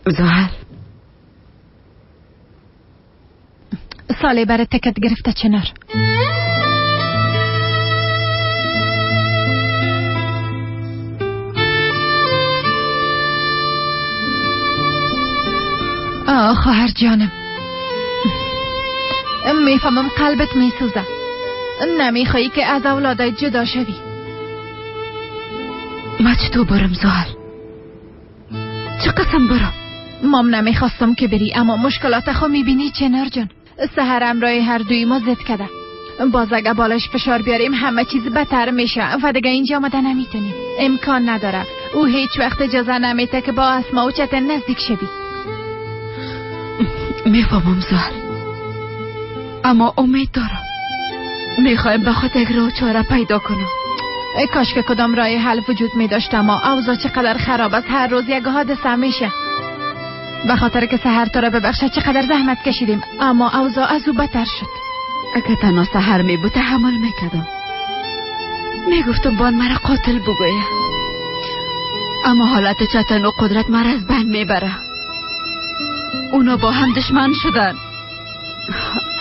زحل سالی برای تکت گرفته چنار. آه خواهر جانم، میفهمم قلبت میسوزه. نمیخوایی که از اولادای جدا شوی. ما چطور برم زحل؟ چه قسم برم؟ مام نمیخواستم که بری، اما مشکلات خو میبینی چنار جان. سحر امرای هر دوی ما زد کده. باز اگه بالاش فشار بیاریم همه چیز بدتر میشه و دیگه اینجا آمده نمیتونیم. امکان نداره. او هیچ وقت اجازه نمیده که با اسما و چتن نزدیک شوی. میفهمم زحل، اما امید دارم. میخوایم به خود یک راه چاره پیدا کنم. کاش که کدام راه حل وجود می داشت، اما اوضاع چقدر خراب است. هر روز یک حادثه میشه. به خاطر که سحر تو را ببخشه چقدر زحمت کشیدیم، اما اوضاع از او بدتر شد. اگه تنها سحر می بود تحمل میکردم. میگفتم بان مرا قاتل بگویه، اما حالت چتن و قدرت مرا از بند میبره. اونا با هم دشمن شدن.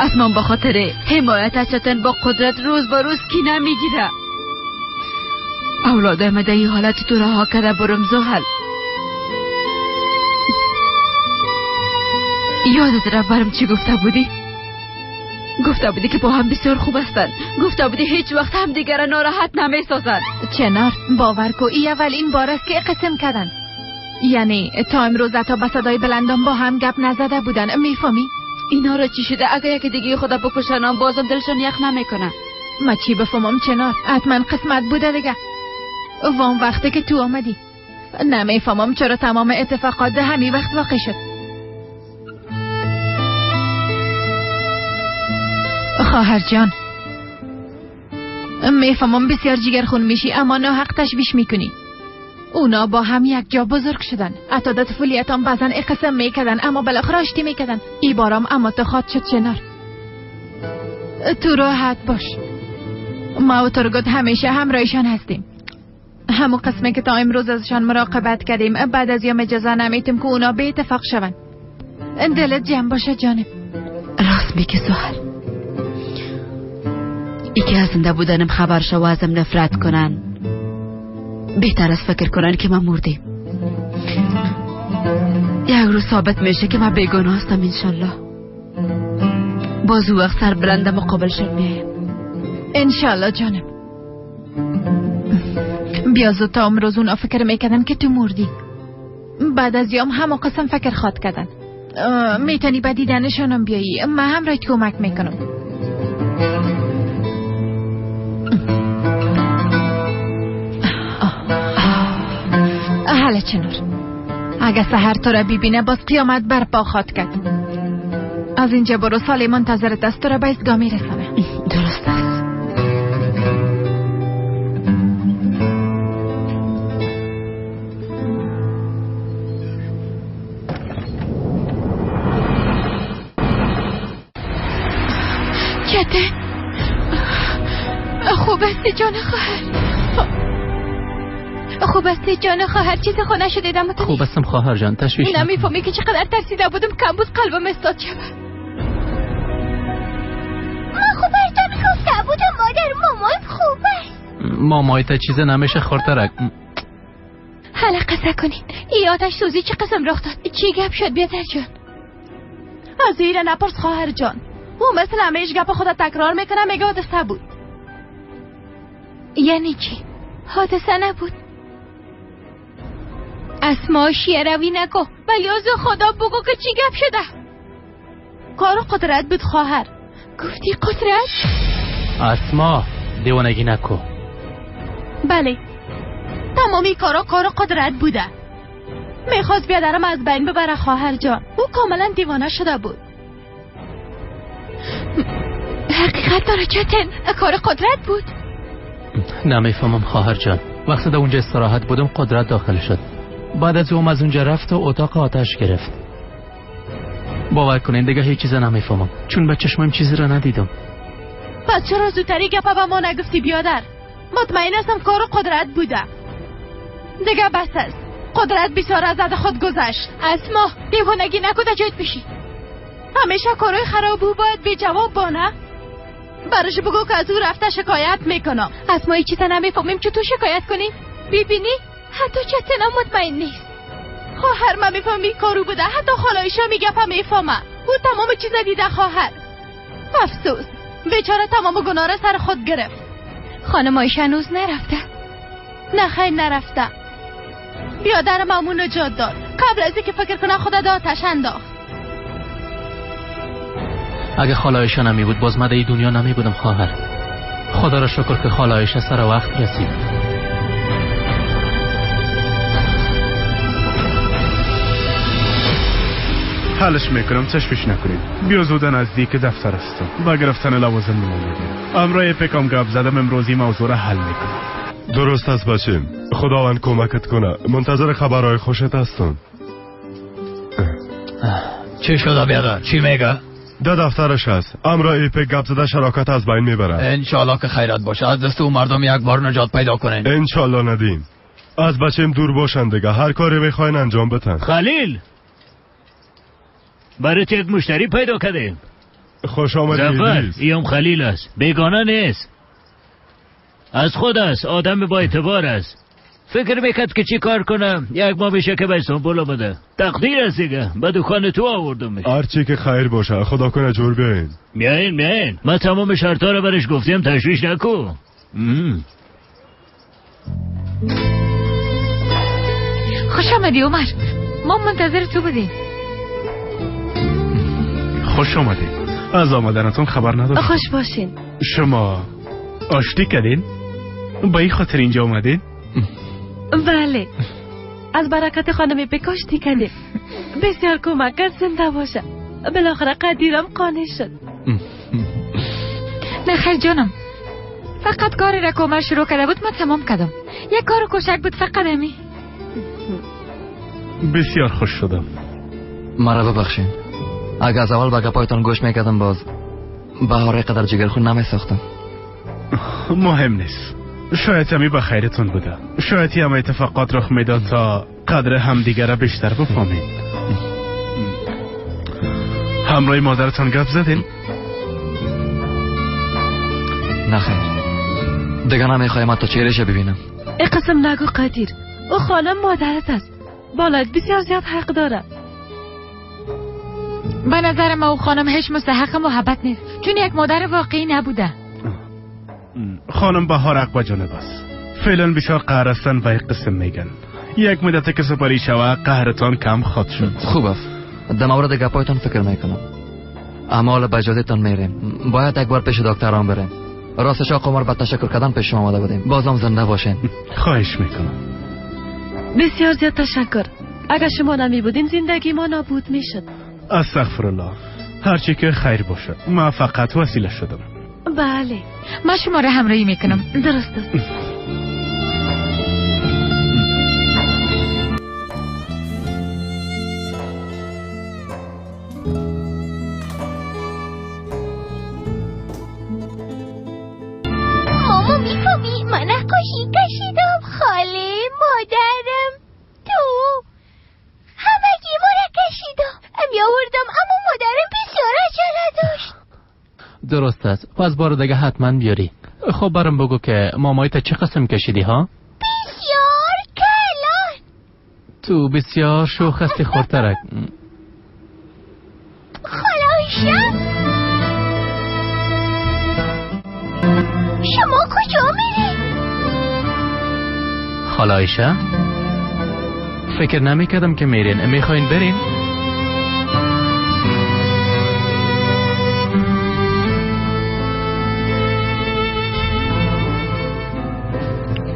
از من به خاطر حمایت از چتن با قدرت روز با روز کینه میگیره. اولادای من در این حالت تو رها کرده برم زحل. یادت رفت برم چی گفته بودی؟ گفته بودی که با هم بسیار خوب هستن. گفته بودی هیچ وقت هم دیگر ناراحت نمیسازن. چنار باور کو ای اولین بار است که قسم کردن. یعنی تا امروز تا به صدای بلندم با هم گپ نزده بودن. میفهمی؟ اینا را چی شده؟ اگه یکی دیگه خدا بکشن بازم دلشان یخ نمیکنه. ما چی بفهمم چنار؟ حتما قسمت بوده دیگه. وام وقتی که تو آمدی نمیفهمم چرا تمام اتفاقات ده همین وقت واقع شد. خواهر جان میفهمم بسیار جگرخون میشی، اما ناحق تشویش میکنی. اونا با هم یک جا بزرگ شدن. حتی در طفولیتان بعضا اقسم میکردن، اما بالاخره آشتی میکردن. ای بارام اما تو خواد شد چنار. تو راحت باش. ما و ترگوت همیشه همراهشان هستیم. همون قسمه که تا امروز ازشان مراقبت کردیم، بعد از یام اجازه نمیتیم که اونا به اتفاق شون. دلت جمع باشه جانم. راست میگه زحل. ای که از زنده بودنم خبر شو و ازم نفرت کنن، بهتر از فکر کنن که من مردیم. یک روز ثابت میشه که من بیگناه هستم انشالله. باز او وقت سر بلند مقابلشون میایم انشالله جانم. بیا زود تا امروز اونا فکر میکردن که تو مردی. بعد از یام همه قسم فکر خواد کردن. میتونی به دیدنشانم بیایی، من هم رایت کمک میکنم. حالا چنور اگه سحر تو را ببینه باز قیامت برپا خواد کرد. از اینجا برو، سالی منتظرت است، تو را به ایستگاه میرسانه. درست است. چته خوب هستی جان خواهر؟ خوب هستی جان خواهر؟ چیز خونه شده دیدم. خوب هستم خواهر جان، تشویش نمیفهمی که چقدر ترسیده بودم. کم بود قلبم استاد شود. من خوب هستم، گفته بودم مادر مامان خوب است. مامای تا چیز نمیشه خورترک. حالا قصه کنین ای آتش سوزی چه قسم رخ داد؟ چی گپ شد بیادر جان؟ از ایره نپرس خواهر جان. او مثل همیش گپ خود تکرار میکنه، میگه حادثه بود. یعنی چی؟ حادثه نبود؟ اسما شیروی نکو، ولی از خدا بگو که چی گپ شده. کار قدرت بود خواهر. گفتی قدرت؟ اسما دیوانگی نکو. بله تمامی کارا کار قدرت بوده. میخواست بیادرم از بین ببره خواهر جان. او کاملا دیوانه شده بود. حقیقت داره چتن، کار قدرت بود. نمیفهمم خواهر جان. وقتی در اونجا استراحت بودم قدرت داخل شد. بعد از اون از اونجا رفت و اتاق آتش گرفت. باور کنین دیگه هیچ چیز نمیفهمم، چون به چشمم چیزی را ندیدم. پس چرا زودتری گپه به ما نگفتی بیادر؟ مطمئن هستم کار قدرت بوده. دیگه بس است. قدرت بیچاره از خود گذشت. از ما دیوانگی نکن، جایت بشی. همیشه کارهای خراب او باید بی جواب بانه. برش بگو که از او رفته شکایت میکنم. از ما هیچ چیز نمیفهمیم، چطور شکایت کنیم؟ ببینی حتی چتنم مطمئن نیست. خواهر من میفهمی کارو بوده، حتی خالایشا میگه پا میفهمه. او تمام چیز دیده خواهر. افسوس بیچاره تمام گناه را سر خود گرفت. خانم عایشه هنوز نرفته؟ نه خیر نرفته. بیادر مامون نجات داد قبل از اینکه فکر کنه خود را آتش انداخت. اگه خاله عایشه نمی بود باز من در دنیا نمی بودم خواهر. خدا را شکر که خاله عایشه سر وقت رسید. حلش میکنم، تشویش نکنید. بیا زود نزدیک دفتر هستم. با گرفتن لوازم میآمدیم. امرای پکام گپ زدم، امروزی موضوع را حل میکنم. درست است بچیم، خداوند کمکت کنه. منتظر خبرهای خوشت هستم. چی شده بیادر؟ چی میگه؟ ده دفترش هست. امرای پک گپ زده شراکت از بین میبره. انشالله که خیرات باشه. از دست او مردم یک بار نجات پیدا کنین. انشالله ندیم. از بچیم دور باشن دیگه. هر کاری میخواین انجام بدن. خلیل برای یک مشتری پیدا کردیم. خوش آمدید. زفر ایم خلیل است، بیگانه نیست، از خود است، آدم با اعتبار است. فکر میکرد که چی کار کنم، یک ماه میشه که به استانبول آمده. تقدیر است دیگه، به دکان تو آوردمش. هرچی که خیر باشه، خدا کنه جور بیاین. میاین. من تمام شرطا رو برش گفتیم، تشویش نکن. خوش آمدی عمر، ما منتظر تو بودیم. خوش آمدید. از آمدنتون خبر نداشتم. خوش باشین. شما آشتی کردین؟ با این خاطر اینجا آمدین؟ بله، از برکت خانم بکاشتی کردیم. بسیار کمک کرد، زنده باشه. بالاخره قدیرم قانع شد. نه خیر جانم، فقط کاری را که عمر شروع کرده بود من تمام کردم. یک کار کوچک بود فقط همی. بسیار خوش شدم. مرا ببخشین، اگه از اول به گپایتان گوش میکردم باز بهاره قدر جگرخون نمیساختم. مهم نیست، شاید همی به خیرتون بوده. شاید همه اتفاقات رخ میداد تا قدر همدیگه را بیشتر بفهمید. همراه مادرتان گپ زدین؟ نه خیر، دیگه نمیخوایم حتی چهرهش ببینم. ای قسم نگو قدیر، او خانم مادرت است، بالایت بسیار زیاد حق داره. به نظر ما او خانم هیچ مستحق محبت نیست، چون یک مادر واقعی نبوده. خانم بهار حق به جانب است. فعلا بسیار قهر هستن و یک قسم میگن. یک مدت که سپری شوه قهرتان کم خواهد شد. خوب است، در مورد گپایتان فکر میکنم، اما حالا به اجازهتان میریم. باید یک بار پیش دکتران بریم. راستش آقا عمر به تشکر کردن پیش شما آمده بودیم. بازم زنده باشین. خواهش میکنم. بسیار زیاد تشکر. اگر شما نمی بودین زندگی ما نابود میشد. استغفرالله، هرچی که خیر باشه. من فقط وسیله شدم. بله، من شما را همراهی میکنم. درست است. ماما میفهمی من نقاشی کشیدم. خاله، مادرم، تو، همگی ما را کشیدم. می آوردم، اما مادرم بسیار عجله داشت. درست است، پس بار دیگه حتما بیاری. خب برام بگو که مامایی تا چه قسم کشیدی ها؟ بسیار کلان. تو بسیار شوخ هستی خورترک. خاله عایشه شما کجا میری؟ خاله عایشه فکر نمی کردم که میرین. میخواین برین؟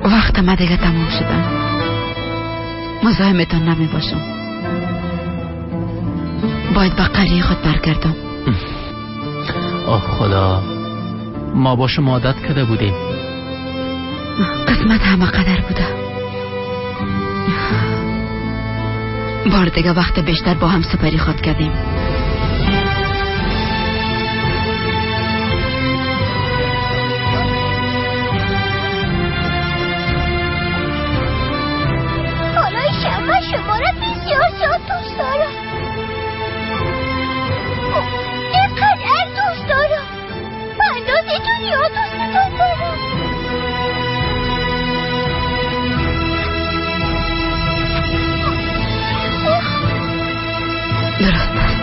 وقت ما دیگه تمام شده. مزاحمتان نمی باشم. باید به قریه خود برگردم. آه خدا، ما با شما عادت کرده بودیم. قسمت همه قدر بوده. بار دیگه وقت بیشتر با هم سپری خواد کردیم. حالا شما را بسیار زیاد دوست دارم. اینقدر دوست دارم، به اندازه دنیا دوستتون دارم. درست است.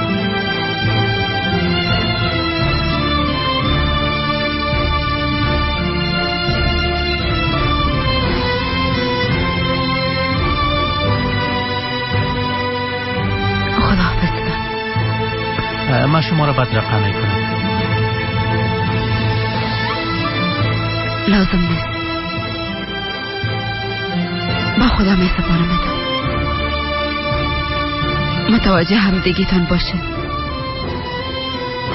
خداحافظتان. من شما را بدرقه میکنم. لازم نیست. با خدا می سپارمتان. متوجه همدیگیتان باشه.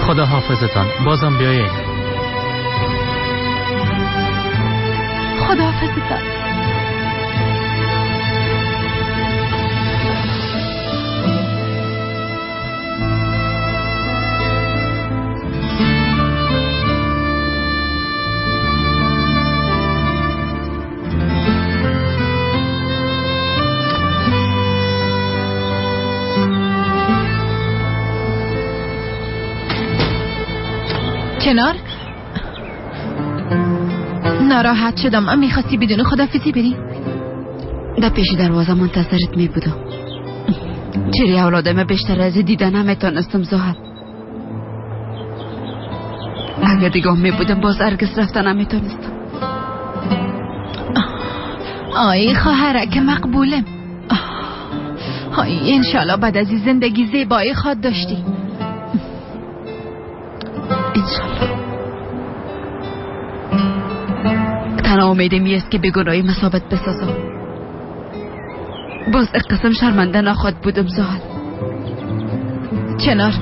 خدا حافظتان. بازم بیایید. خدا حافظتان. چنار، ناراحت شدم. من میخواستی بدون خدافزی بری؟ در پیش دروازه منتظرت می بودم. چری اولادم بیشتر از دیدن نمیتونستم زحل. اگر دیگه می بودم باز هرگز رفتن نمیتونستم. آی خواهرک مقبولم. آی انشالله بعد از زندگی زیبایی خواد داشتی. انشالله. تنها امیدم است که بیگناهی مثابت بسازم. باز قسم شرمنده نخواد بودم زحل. چنار،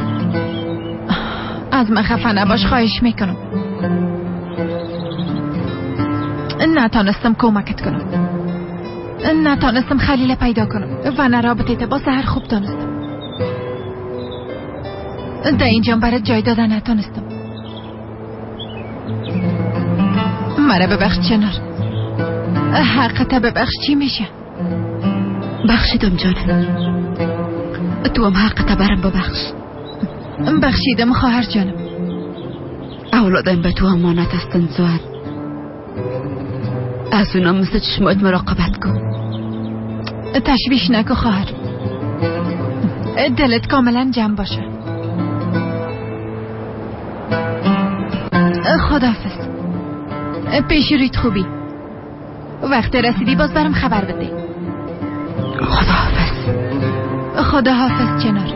از من خفه نباش، خواهش میکنم. نتانستم کمکت کنم، نتانستم خلیل پیدا کنم و نه رابطه با سحر خوب دانستم. در اینجا برات جای دادن نتانستم. مرا ببخش چنار، حقت ببخش. چی میشه؟ بخشیدم جانم، تو هم حقت برم ببخش. بخشیدم خواهر جانم. اولادم به تو امانت هستن زوال، از اونا مثل چشمات مراقبت کن. تشویش نکن خواهر، دلت کاملا جمع باشه. خداحافظ. پیش رویت خوبی. وقت رسیدی باز برم خبر بده. خداحافظ. خداحافظ چنار.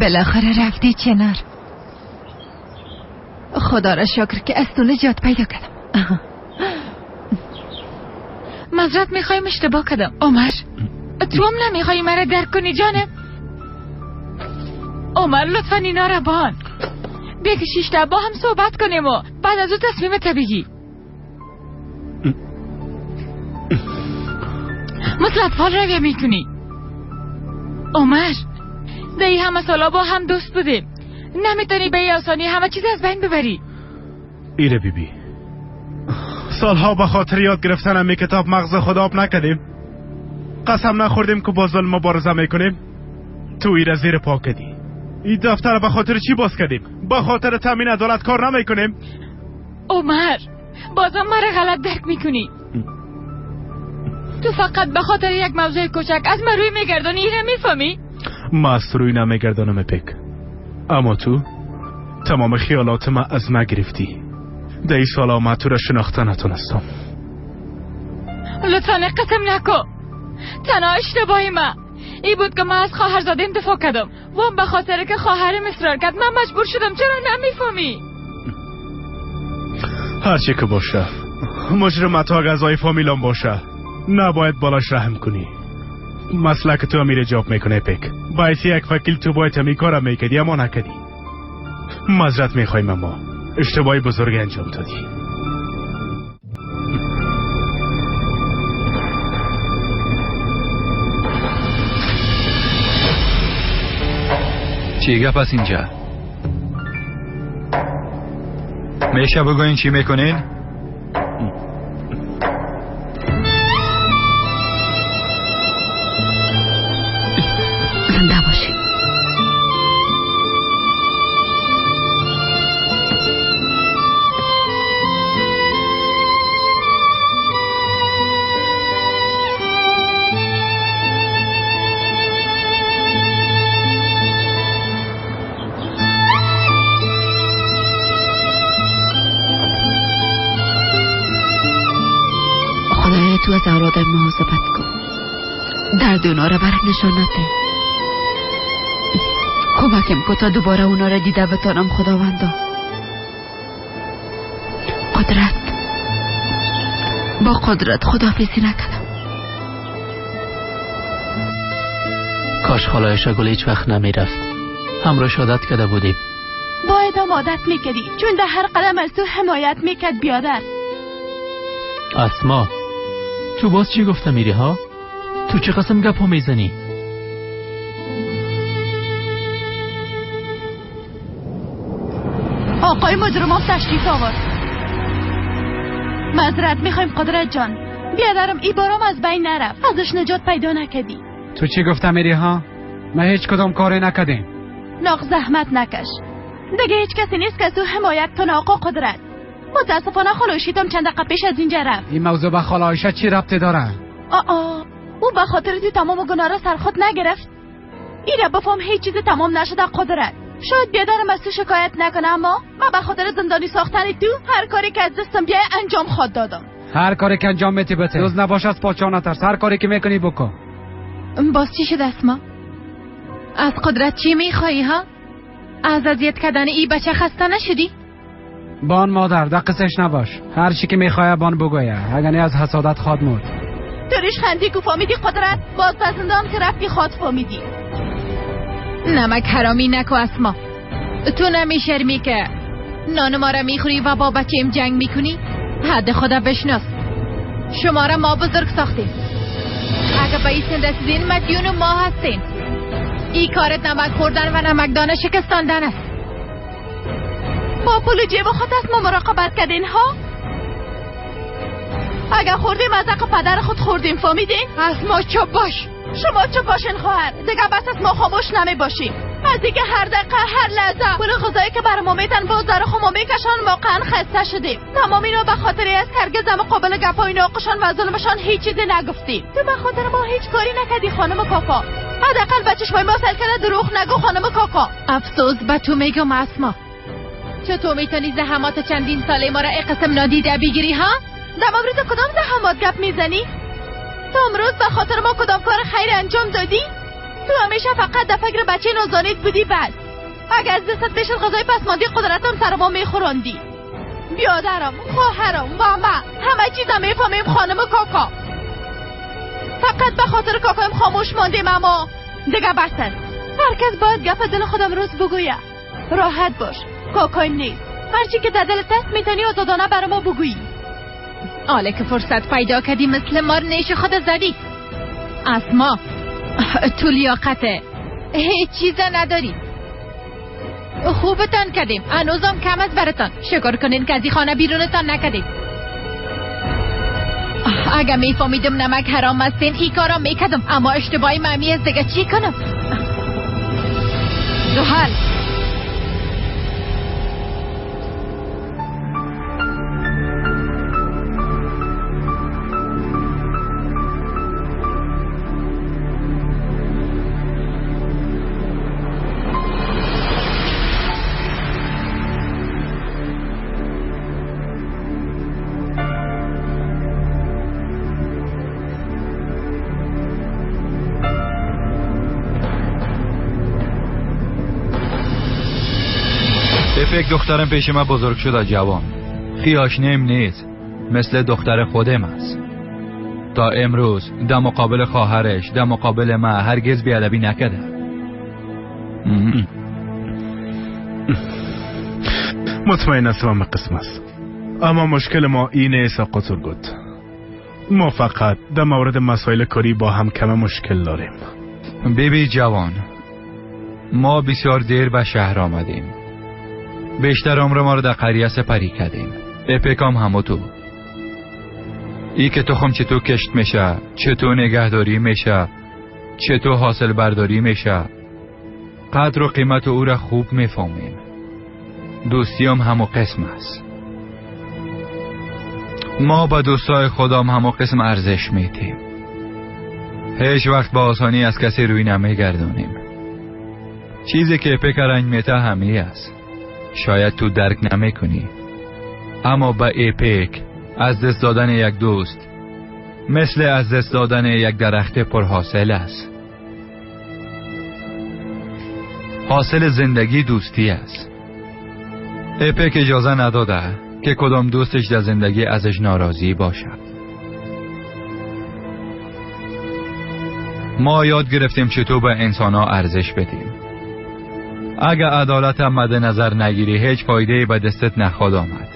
بالاخره رفتی چنار. خدا را شکر که از تو نجات پیدا کردم. معذرت میخوایم اشتباه کردم. عمر، تو هم نمیخوایی مرا درک کنی جانم؟ عمر لطفا اینا را بان بیا که شیشته با هم صحبت کنیم و بعد از او تصمیم بگی. مثل اطفال رویه میکنی عمر. در این همه سالا با هم دوست بودیم، نمیتونی به آسانی همه چیز از بین ببری. ایره بی بی، سالها به خاطر یاد گرفتن همی کتاب مغز خود آب نکردیم. قسم نخوردیم که با ظلم مبارزه میکنیم. تو ایره زیر پا کردی. این دفتر به خاطر چی باز کردیم؟ به خاطر تامین عدالت کار نمیکنیم. عمر، بازم مرا غلط درک میکنی. تو فقط به خاطر یک موضوع کوچک از من روی میگردانی. اینه میفهمی؟ ما از روی نمیگردانم پک، اما تو تمام خیالات ما از ما گرفتی. در این سالا ما تو را شناخته نتونستم. لطفا قسم نکن. تنها اشتباهی ما ای بود که من از خواهرزادیم دفاع کردم و هم به خاطر که خواهرم اصرار کرد من مجبور شدم. چرا نمیفهمی؟ هرچی که باشه، مجرم تا غذای فامیلان باشه، نباید بالاش رحم کنی. مسلک تو امیر جاب میکنه پک. باعث یک وکیل تو باید همی کارم میکردی اما نکردی. معذرت میخوایم اما اشتباهی بزرگ انجام دادی. چی گپ است اینجا؟ میشه بگوین چی میکنین؟ زنده باشید. خدایا تو از اولادم مواظبت کن. درد اونا را برم نشان نده. کمکم کن تا دوباره اونا را دیده بتانم خداوندا. قدرت، با قدرت خداحافظی نکردم. کاش خاله عایشه گل هیچ وقت نمیرفت. همراهش عادت کرده بودیم. باید هم عادت میکردی، چون در هر قدم از تو حمایت میکرد بیادر. اسما تو باز چی گفته میری ها؟ تو چه قسم گپ ها میزنی؟ آقای مجرمام تشریف آورد. معذرت میخوایم قدرت جان. بیادرم ای بارام از بین نرفت. ازش نجات پیدا نکردی. تو چی گفته میری ها؟ من هیچ کدام کاری نکردیم. ناق زحمت نکش. دیگه هیچ کسی نیست که از تو حمایت کنه آقا قدرت. متاسفانه خاله عایشه چند دقیقه پیش از اینجا رفت. این موضوع به خاله عایشه چی ربطی داره؟ آ او به خاطر تو تمام گناه را سر خود نگرفت. ایره بفهم هیچ چیز تمام نشده قدرت. شاید بیادرم از تو شکایت نکنه، اما من به خاطر زندانی ساختن تو هر کاری که از دستم بیای انجام خواهد دادم. هر کاری که انجام میتی بته. روز نباش از پاچا نترس. هر کاری که میکنی بکن. باز چی شد اسما؟ از قدرت چی میخوایی ها؟ از اذیت کردن ای بچه خسته نشدی؟ بان مادر دقیقش نباش. هر چی که میخواه بان بگویه، اگر نه از حسادت خواد مرد. تو ریش خندی کو فهمیدی قدرت؟ باز به زندان که رفتی خواد فهمیدی. نمک حرامی نکو اسما. تو نمیشرمی که نان ما را میخوری و با بچه‌م جنگ میکنی؟ حد خدا بشناس. شما را ما بزرگ ساختیم. اگه به این سن رسیدین مدیون ما هستین. ای کارت نمک خوردن و نمکدانه شکستاندن است. با پول جیب خود از ما مراقبت کردین ها؟ اگر خوردیم از حق پدر خود خوردیم، فهمیدین؟ از ما چپ باش. شما چپ باشین خواهر. دیگه بس از ما خاموش نمی باشیم. از دیگه هر دقیقه هر لحظه پول غذایی که بر ما میتن باز در خود ما میکشان، واقعا خسته شدیم. تمام اینا به خاطر از هرگز مقابل گپای ناقشان و ظلمشان هیچ چیزی نگفتیم. تو به خاطر ما هیچ کاری نکردی خانم کاکا. حداقل به چشمای ما سر کرده دروغ نگو خانم کاکا. افسوس به تو میگم اسما. چطور میتونی زحمات چندین ساله ما را قسم نادیده بگیری ها؟ در مورد کدام زحمات گپ میزنی؟ تو امروز به خاطر ما کدام کار خیر انجام دادی؟ تو همیشه فقط در فکر بچه نوزانیت بودی بس. اگر از دستت بشد غذای پسماندی قدرتم سر ما میخوراندی. بیادرم، خواهرم و ما همه چیزم میفهمیم خانم کاکا. فقط به خاطر کاکایم خاموش ماندیم، اما دیگه بس است. هر کس باید گپ دل خودم روز بگویه. راحت باش، کاکایم نیست. هرچی که در دلت است میتونی آزادانه برای ما بگویی. حالا که فرصت پیدا کردی مثل مار نیش خود زدی. اسما تو لیاقته هیچ چیز نداری. خوبتان کردیم، هنوزم کم از برتان. شکر کنین که از این خانه بیرونتان نکردیم. اگه میفهمیدم نمک حرام هستین ای کارا میکردم، اما اشتباهی ممی از دیگه چی کنم؟ زحل یک دخترم پیش من بزرگ شده جوان. خیاش نیم نیست، مثل دختر خودم است. تا امروز در مقابل خواهرش، در مقابل ما هرگز بیادبی نکرده. مطمئن هستم قسم است. اما مشکل ما این نیست آقا تورگوت. ما فقط در مورد مسائل کاری با هم کم مشکل داریم. بیبی جوان، ما بسیار دیر به شهر آمدیم. بیشتر عمر ما رو در قریه سپری کردیم. اپیکام همو تو. ای که تخم چطور کشت میشه، چطور نگهداری میشه، چطور حاصل برداری میشه، قدر و قیمت او را خوب میفهمیم. دوستیم همو قسم است. ما با دوستای خودم همو قسم ارزش میتیم. هیچ وقت با آسانی از کسی روی نمیگردانیم. چیزی که اپیک رنگ میته همی است. شاید تو درک نمیکنی، اما به ایپیک از دست دادن یک دوست مثل از دست دادن یک درخت پرحاصل است. حاصل زندگی دوستی است. ایپیک اجازه نداده که کدام دوستش در زندگی ازش ناراضی باشد. ما یاد گرفتیم چطور به انسانها ارزش بدیم. اگه عدالت هم مد نظر نگیری هیچ فایده‌ای به دستت نخواد آمد.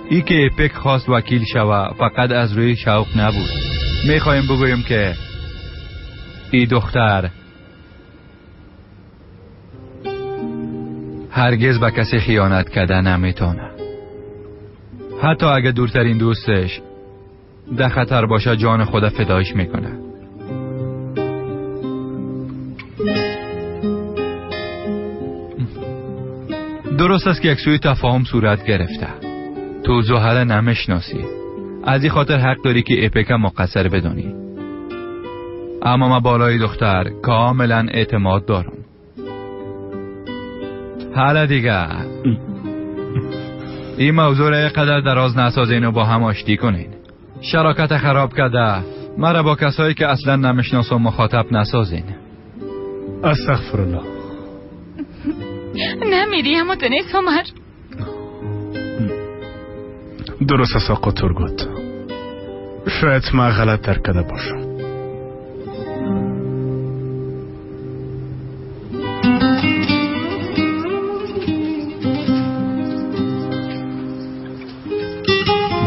ای که ایپک خواست وکیل شوه فقط از روی شوق نبود. میخوایم بگوییم که ای دختر هرگز به کسی خیانت کرده نمیتونه. حتی اگه دورترین دوستش در خطر باشه جان خود فدایش میکنه. درست است که یک سوی تفاهم صورت گرفته. تو زحل نمیشناسی، از این خاطر حق داری که ایپک مقصر بدانی. اما ما بالای دختر کاملا اعتماد دارم. حالا دیگه این موضوع را قدر دراز نسازین و با هم آشتی کنین. شراکت خراب کرده مرا با کسایی که اصلا نمیشناسم مخاطب نسازین. استغفر الله. نمیری اما تو نیست عمر. درست است آقا تورگوت. شاید ما غلط درک کرده باشم.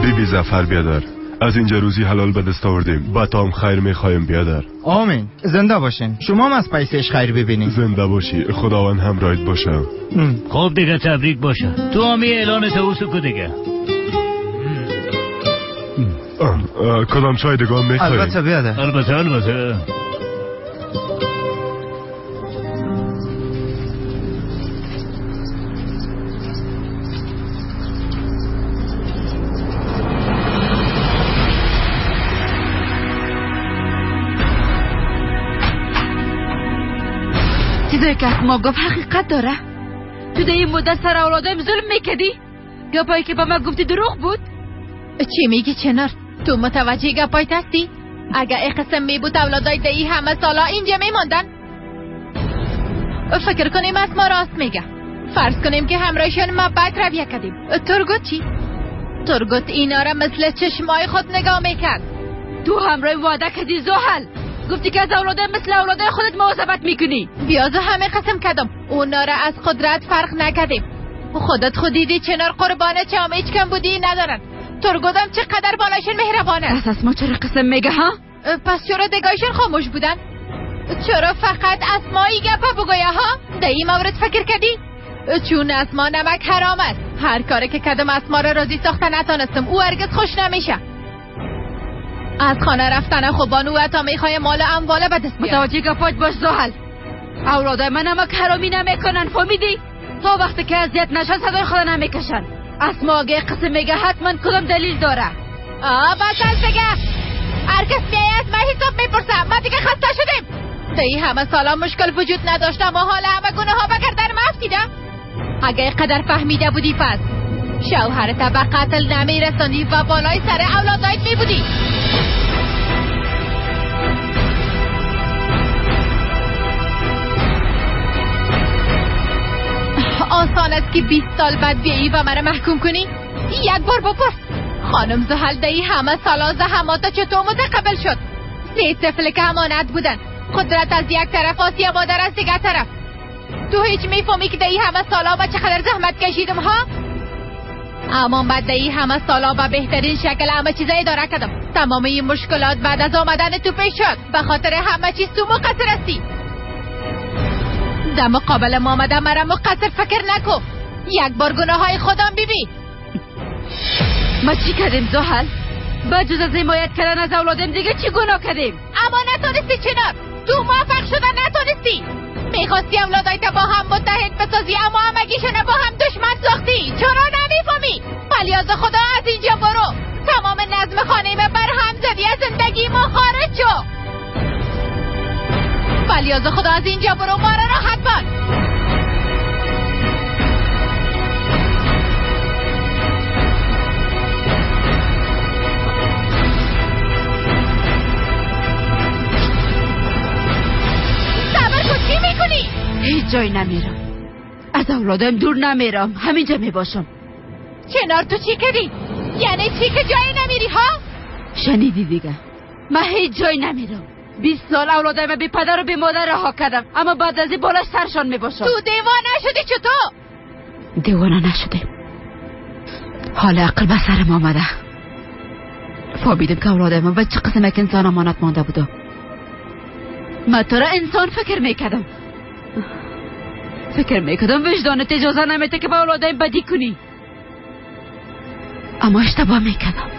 بیبی ظفر بیادر، از اینجا روزی حلال به دست آوردیم. با تام خیر میخوایم بیادر. آمین. زنده باشین. شما هم از پیسش خیر ببینین. زنده باشی، خداوند همراهت باشه. خب دیگه تبریک باشه. تو همی اعلان توسو کو دیگه. کدام چای دیگه هم میخوایی؟ البته بیادر. البته البته. چیزایی که ما گفت حقیقت داره. تو در این مدت سر اولادایم ظلم میکردی؟ گپایی که با ما گفتی دروغ بود؟ چی میگی چنار؟ تو متوجه گپایت هستی؟ اگه ای قسم می بود اولادای در این همه سالا اینجا میماندن؟ فکر کنیم از ما راست میگه. فرض کنیم که همراهشان ما بد رویه کردیم. تورگوت چی؟ تورگوت اینا را مثل چشمای خود نگاه میکرد. تو همراه وعده کردی زحل. گفتی که از اولادای مثل اولادای خودت مواظبت میکنی. بیازو همه قسم کردم. اونا را از قدرت فرق نکردیم. خودت خود دیدی چنار قربانه چه هم هیچ کم بودی ندارن. تورگوتم چقدر بالایشون مهربانه. پس از ما چرا قسم میگه ها؟ پس چرا دگایشون خاموش بودن؟ چرا فقط اسمایی گپه بگویه ها؟ در این مورد فکر کردی؟ چون اسما نمک حرام است. هر کاری که کدم اسما را راضی ساخته نتانستم. او هرگز خوش نمیشه. از خانه رفتن خوبان او تا میخوای مال اموال به دست بیاره. متوجه گپات باش زحل. اولادای من نمک حرامی نمیکنن، فهمیدی؟ تا وقتی که اذیت نشن صدای خدا نمیکشن. اسما اگه قسم میگه حتما کدام دلیل داره. بس از دیگه هر کس میایه از من حساب میپرسه. ما دیگه خسته شدیم. در این همه سالا مشکل وجود نداشت، اما حالا همه گناه ها به گردن ما افتیده. اگه قدر فهمیده بودی پس شوهرت به قتل نمیرساندی و بالای سر اولادایت میبودی. آسان است که 20 سال بعد بیایی و مرا محکوم کنی؟ یک بار بپرس. خانم زحل دهی همه سالا زحمات چطور متقبل شد؟ سه طفل که امانت بودن، قدرت از یک طرف، آسیا مادر از دیگر طرف. تو هیچ میفهمی که دهی همه سالا با چقدر زحمت کشیدم ها؟ اما بعد دهی همه سالا با بهترین شکل همه چیز اداره کردم. تمام این مشکلات بعد از آمدن تو پیش شد. به خاطر همه چیز تو مقصر هستی. در مقابل ما آمده مرا مقصر فکر نکن. یک بار گناه های خودم ببین. ما چی کردیم زحل؟ بجز از حمایت کردن از اولادم دیگه چی گناه کردیم؟ اما نتونستی چنار، تو موفق شدن نتونستی. میخواستی اولادایت با هم متحد بسازی، اما همگیشون با هم دشمن ساختی. چرا نمیفهمی؟ فلیاز خدا از اینجا برو. تمام نظم خانه ما بر هم زدی، از زندگی ما خارج شو. فلیاز خدا از اینجا برو، ما را راحت بان. چی میکنی؟ هیچ جایی نمیرم، از اولادم دور نمیرم، همینجا میباشم. چنار تو چی کردی؟ یعنی چی که جایی نمیری ها؟ شنیدی دیگه، من هیچ جایی نمیرم. 20 سال اولادم بی پدر و بی مادر رها کردم، اما بعد از این بالا سرشان میباشم. تو دیوانه شدی چطور؟ دیوانه نشدیم، حال عقل به سرم آمده. فهمیدم که اولادم به چه قسم یک انسان امانت مانده بودم. من تو را انسان فکر میکردم، فکر میکردم وجدانت اجازه نمیده که با اولادم بدی کنی، اما اشتباه میکردم.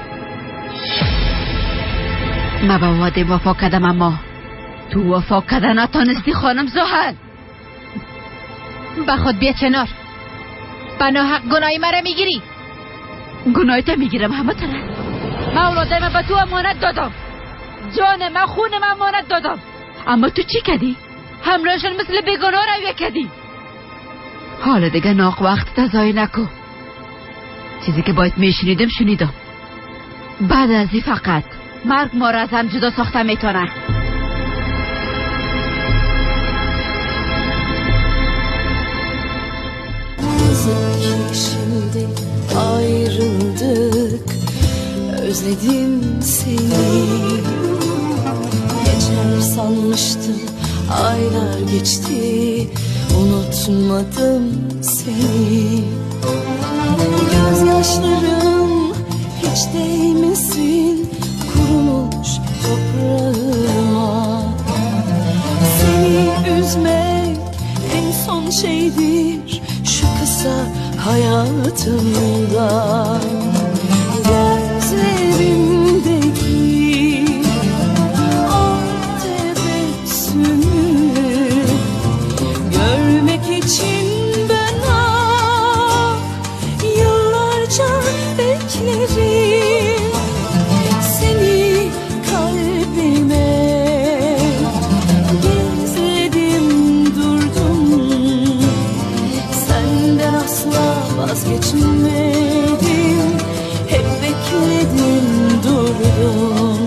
من به وعده وفا کردم، اما تو وفا کردن نتانستی خانم زحل. به خود بیا چنار، به ناحق گناهی مرا میگیری. گناهی تا میگیرم همه تره. من اولادم به تو امانت دادم، جان من، خون من امانت دادم، اما تو چی کردی؟ همراهشان مثل بیگناه رویه کردی. حالا دیگه ناق وقت تضایع نکن. چیزی که باید میشنیدم شنیدم. بعد از این فقط مرگ ما را از هم جدا ساخته میتونه. Şimdi ayrıldık, özledim seni. Geçer sanmıştım, aylar geçti, unutmadım seni. Gözyaşlarım hiç değmesin kurumuş toprağıma. Seni üzmek en son şeydir şu kısa hayatımda. Gözlerimdeki o tebessümü görmek için ben yıllarca beklerim. Seni kalbime gizledim durdum, senden asla vazgeçmedim, hep bekledim durdum.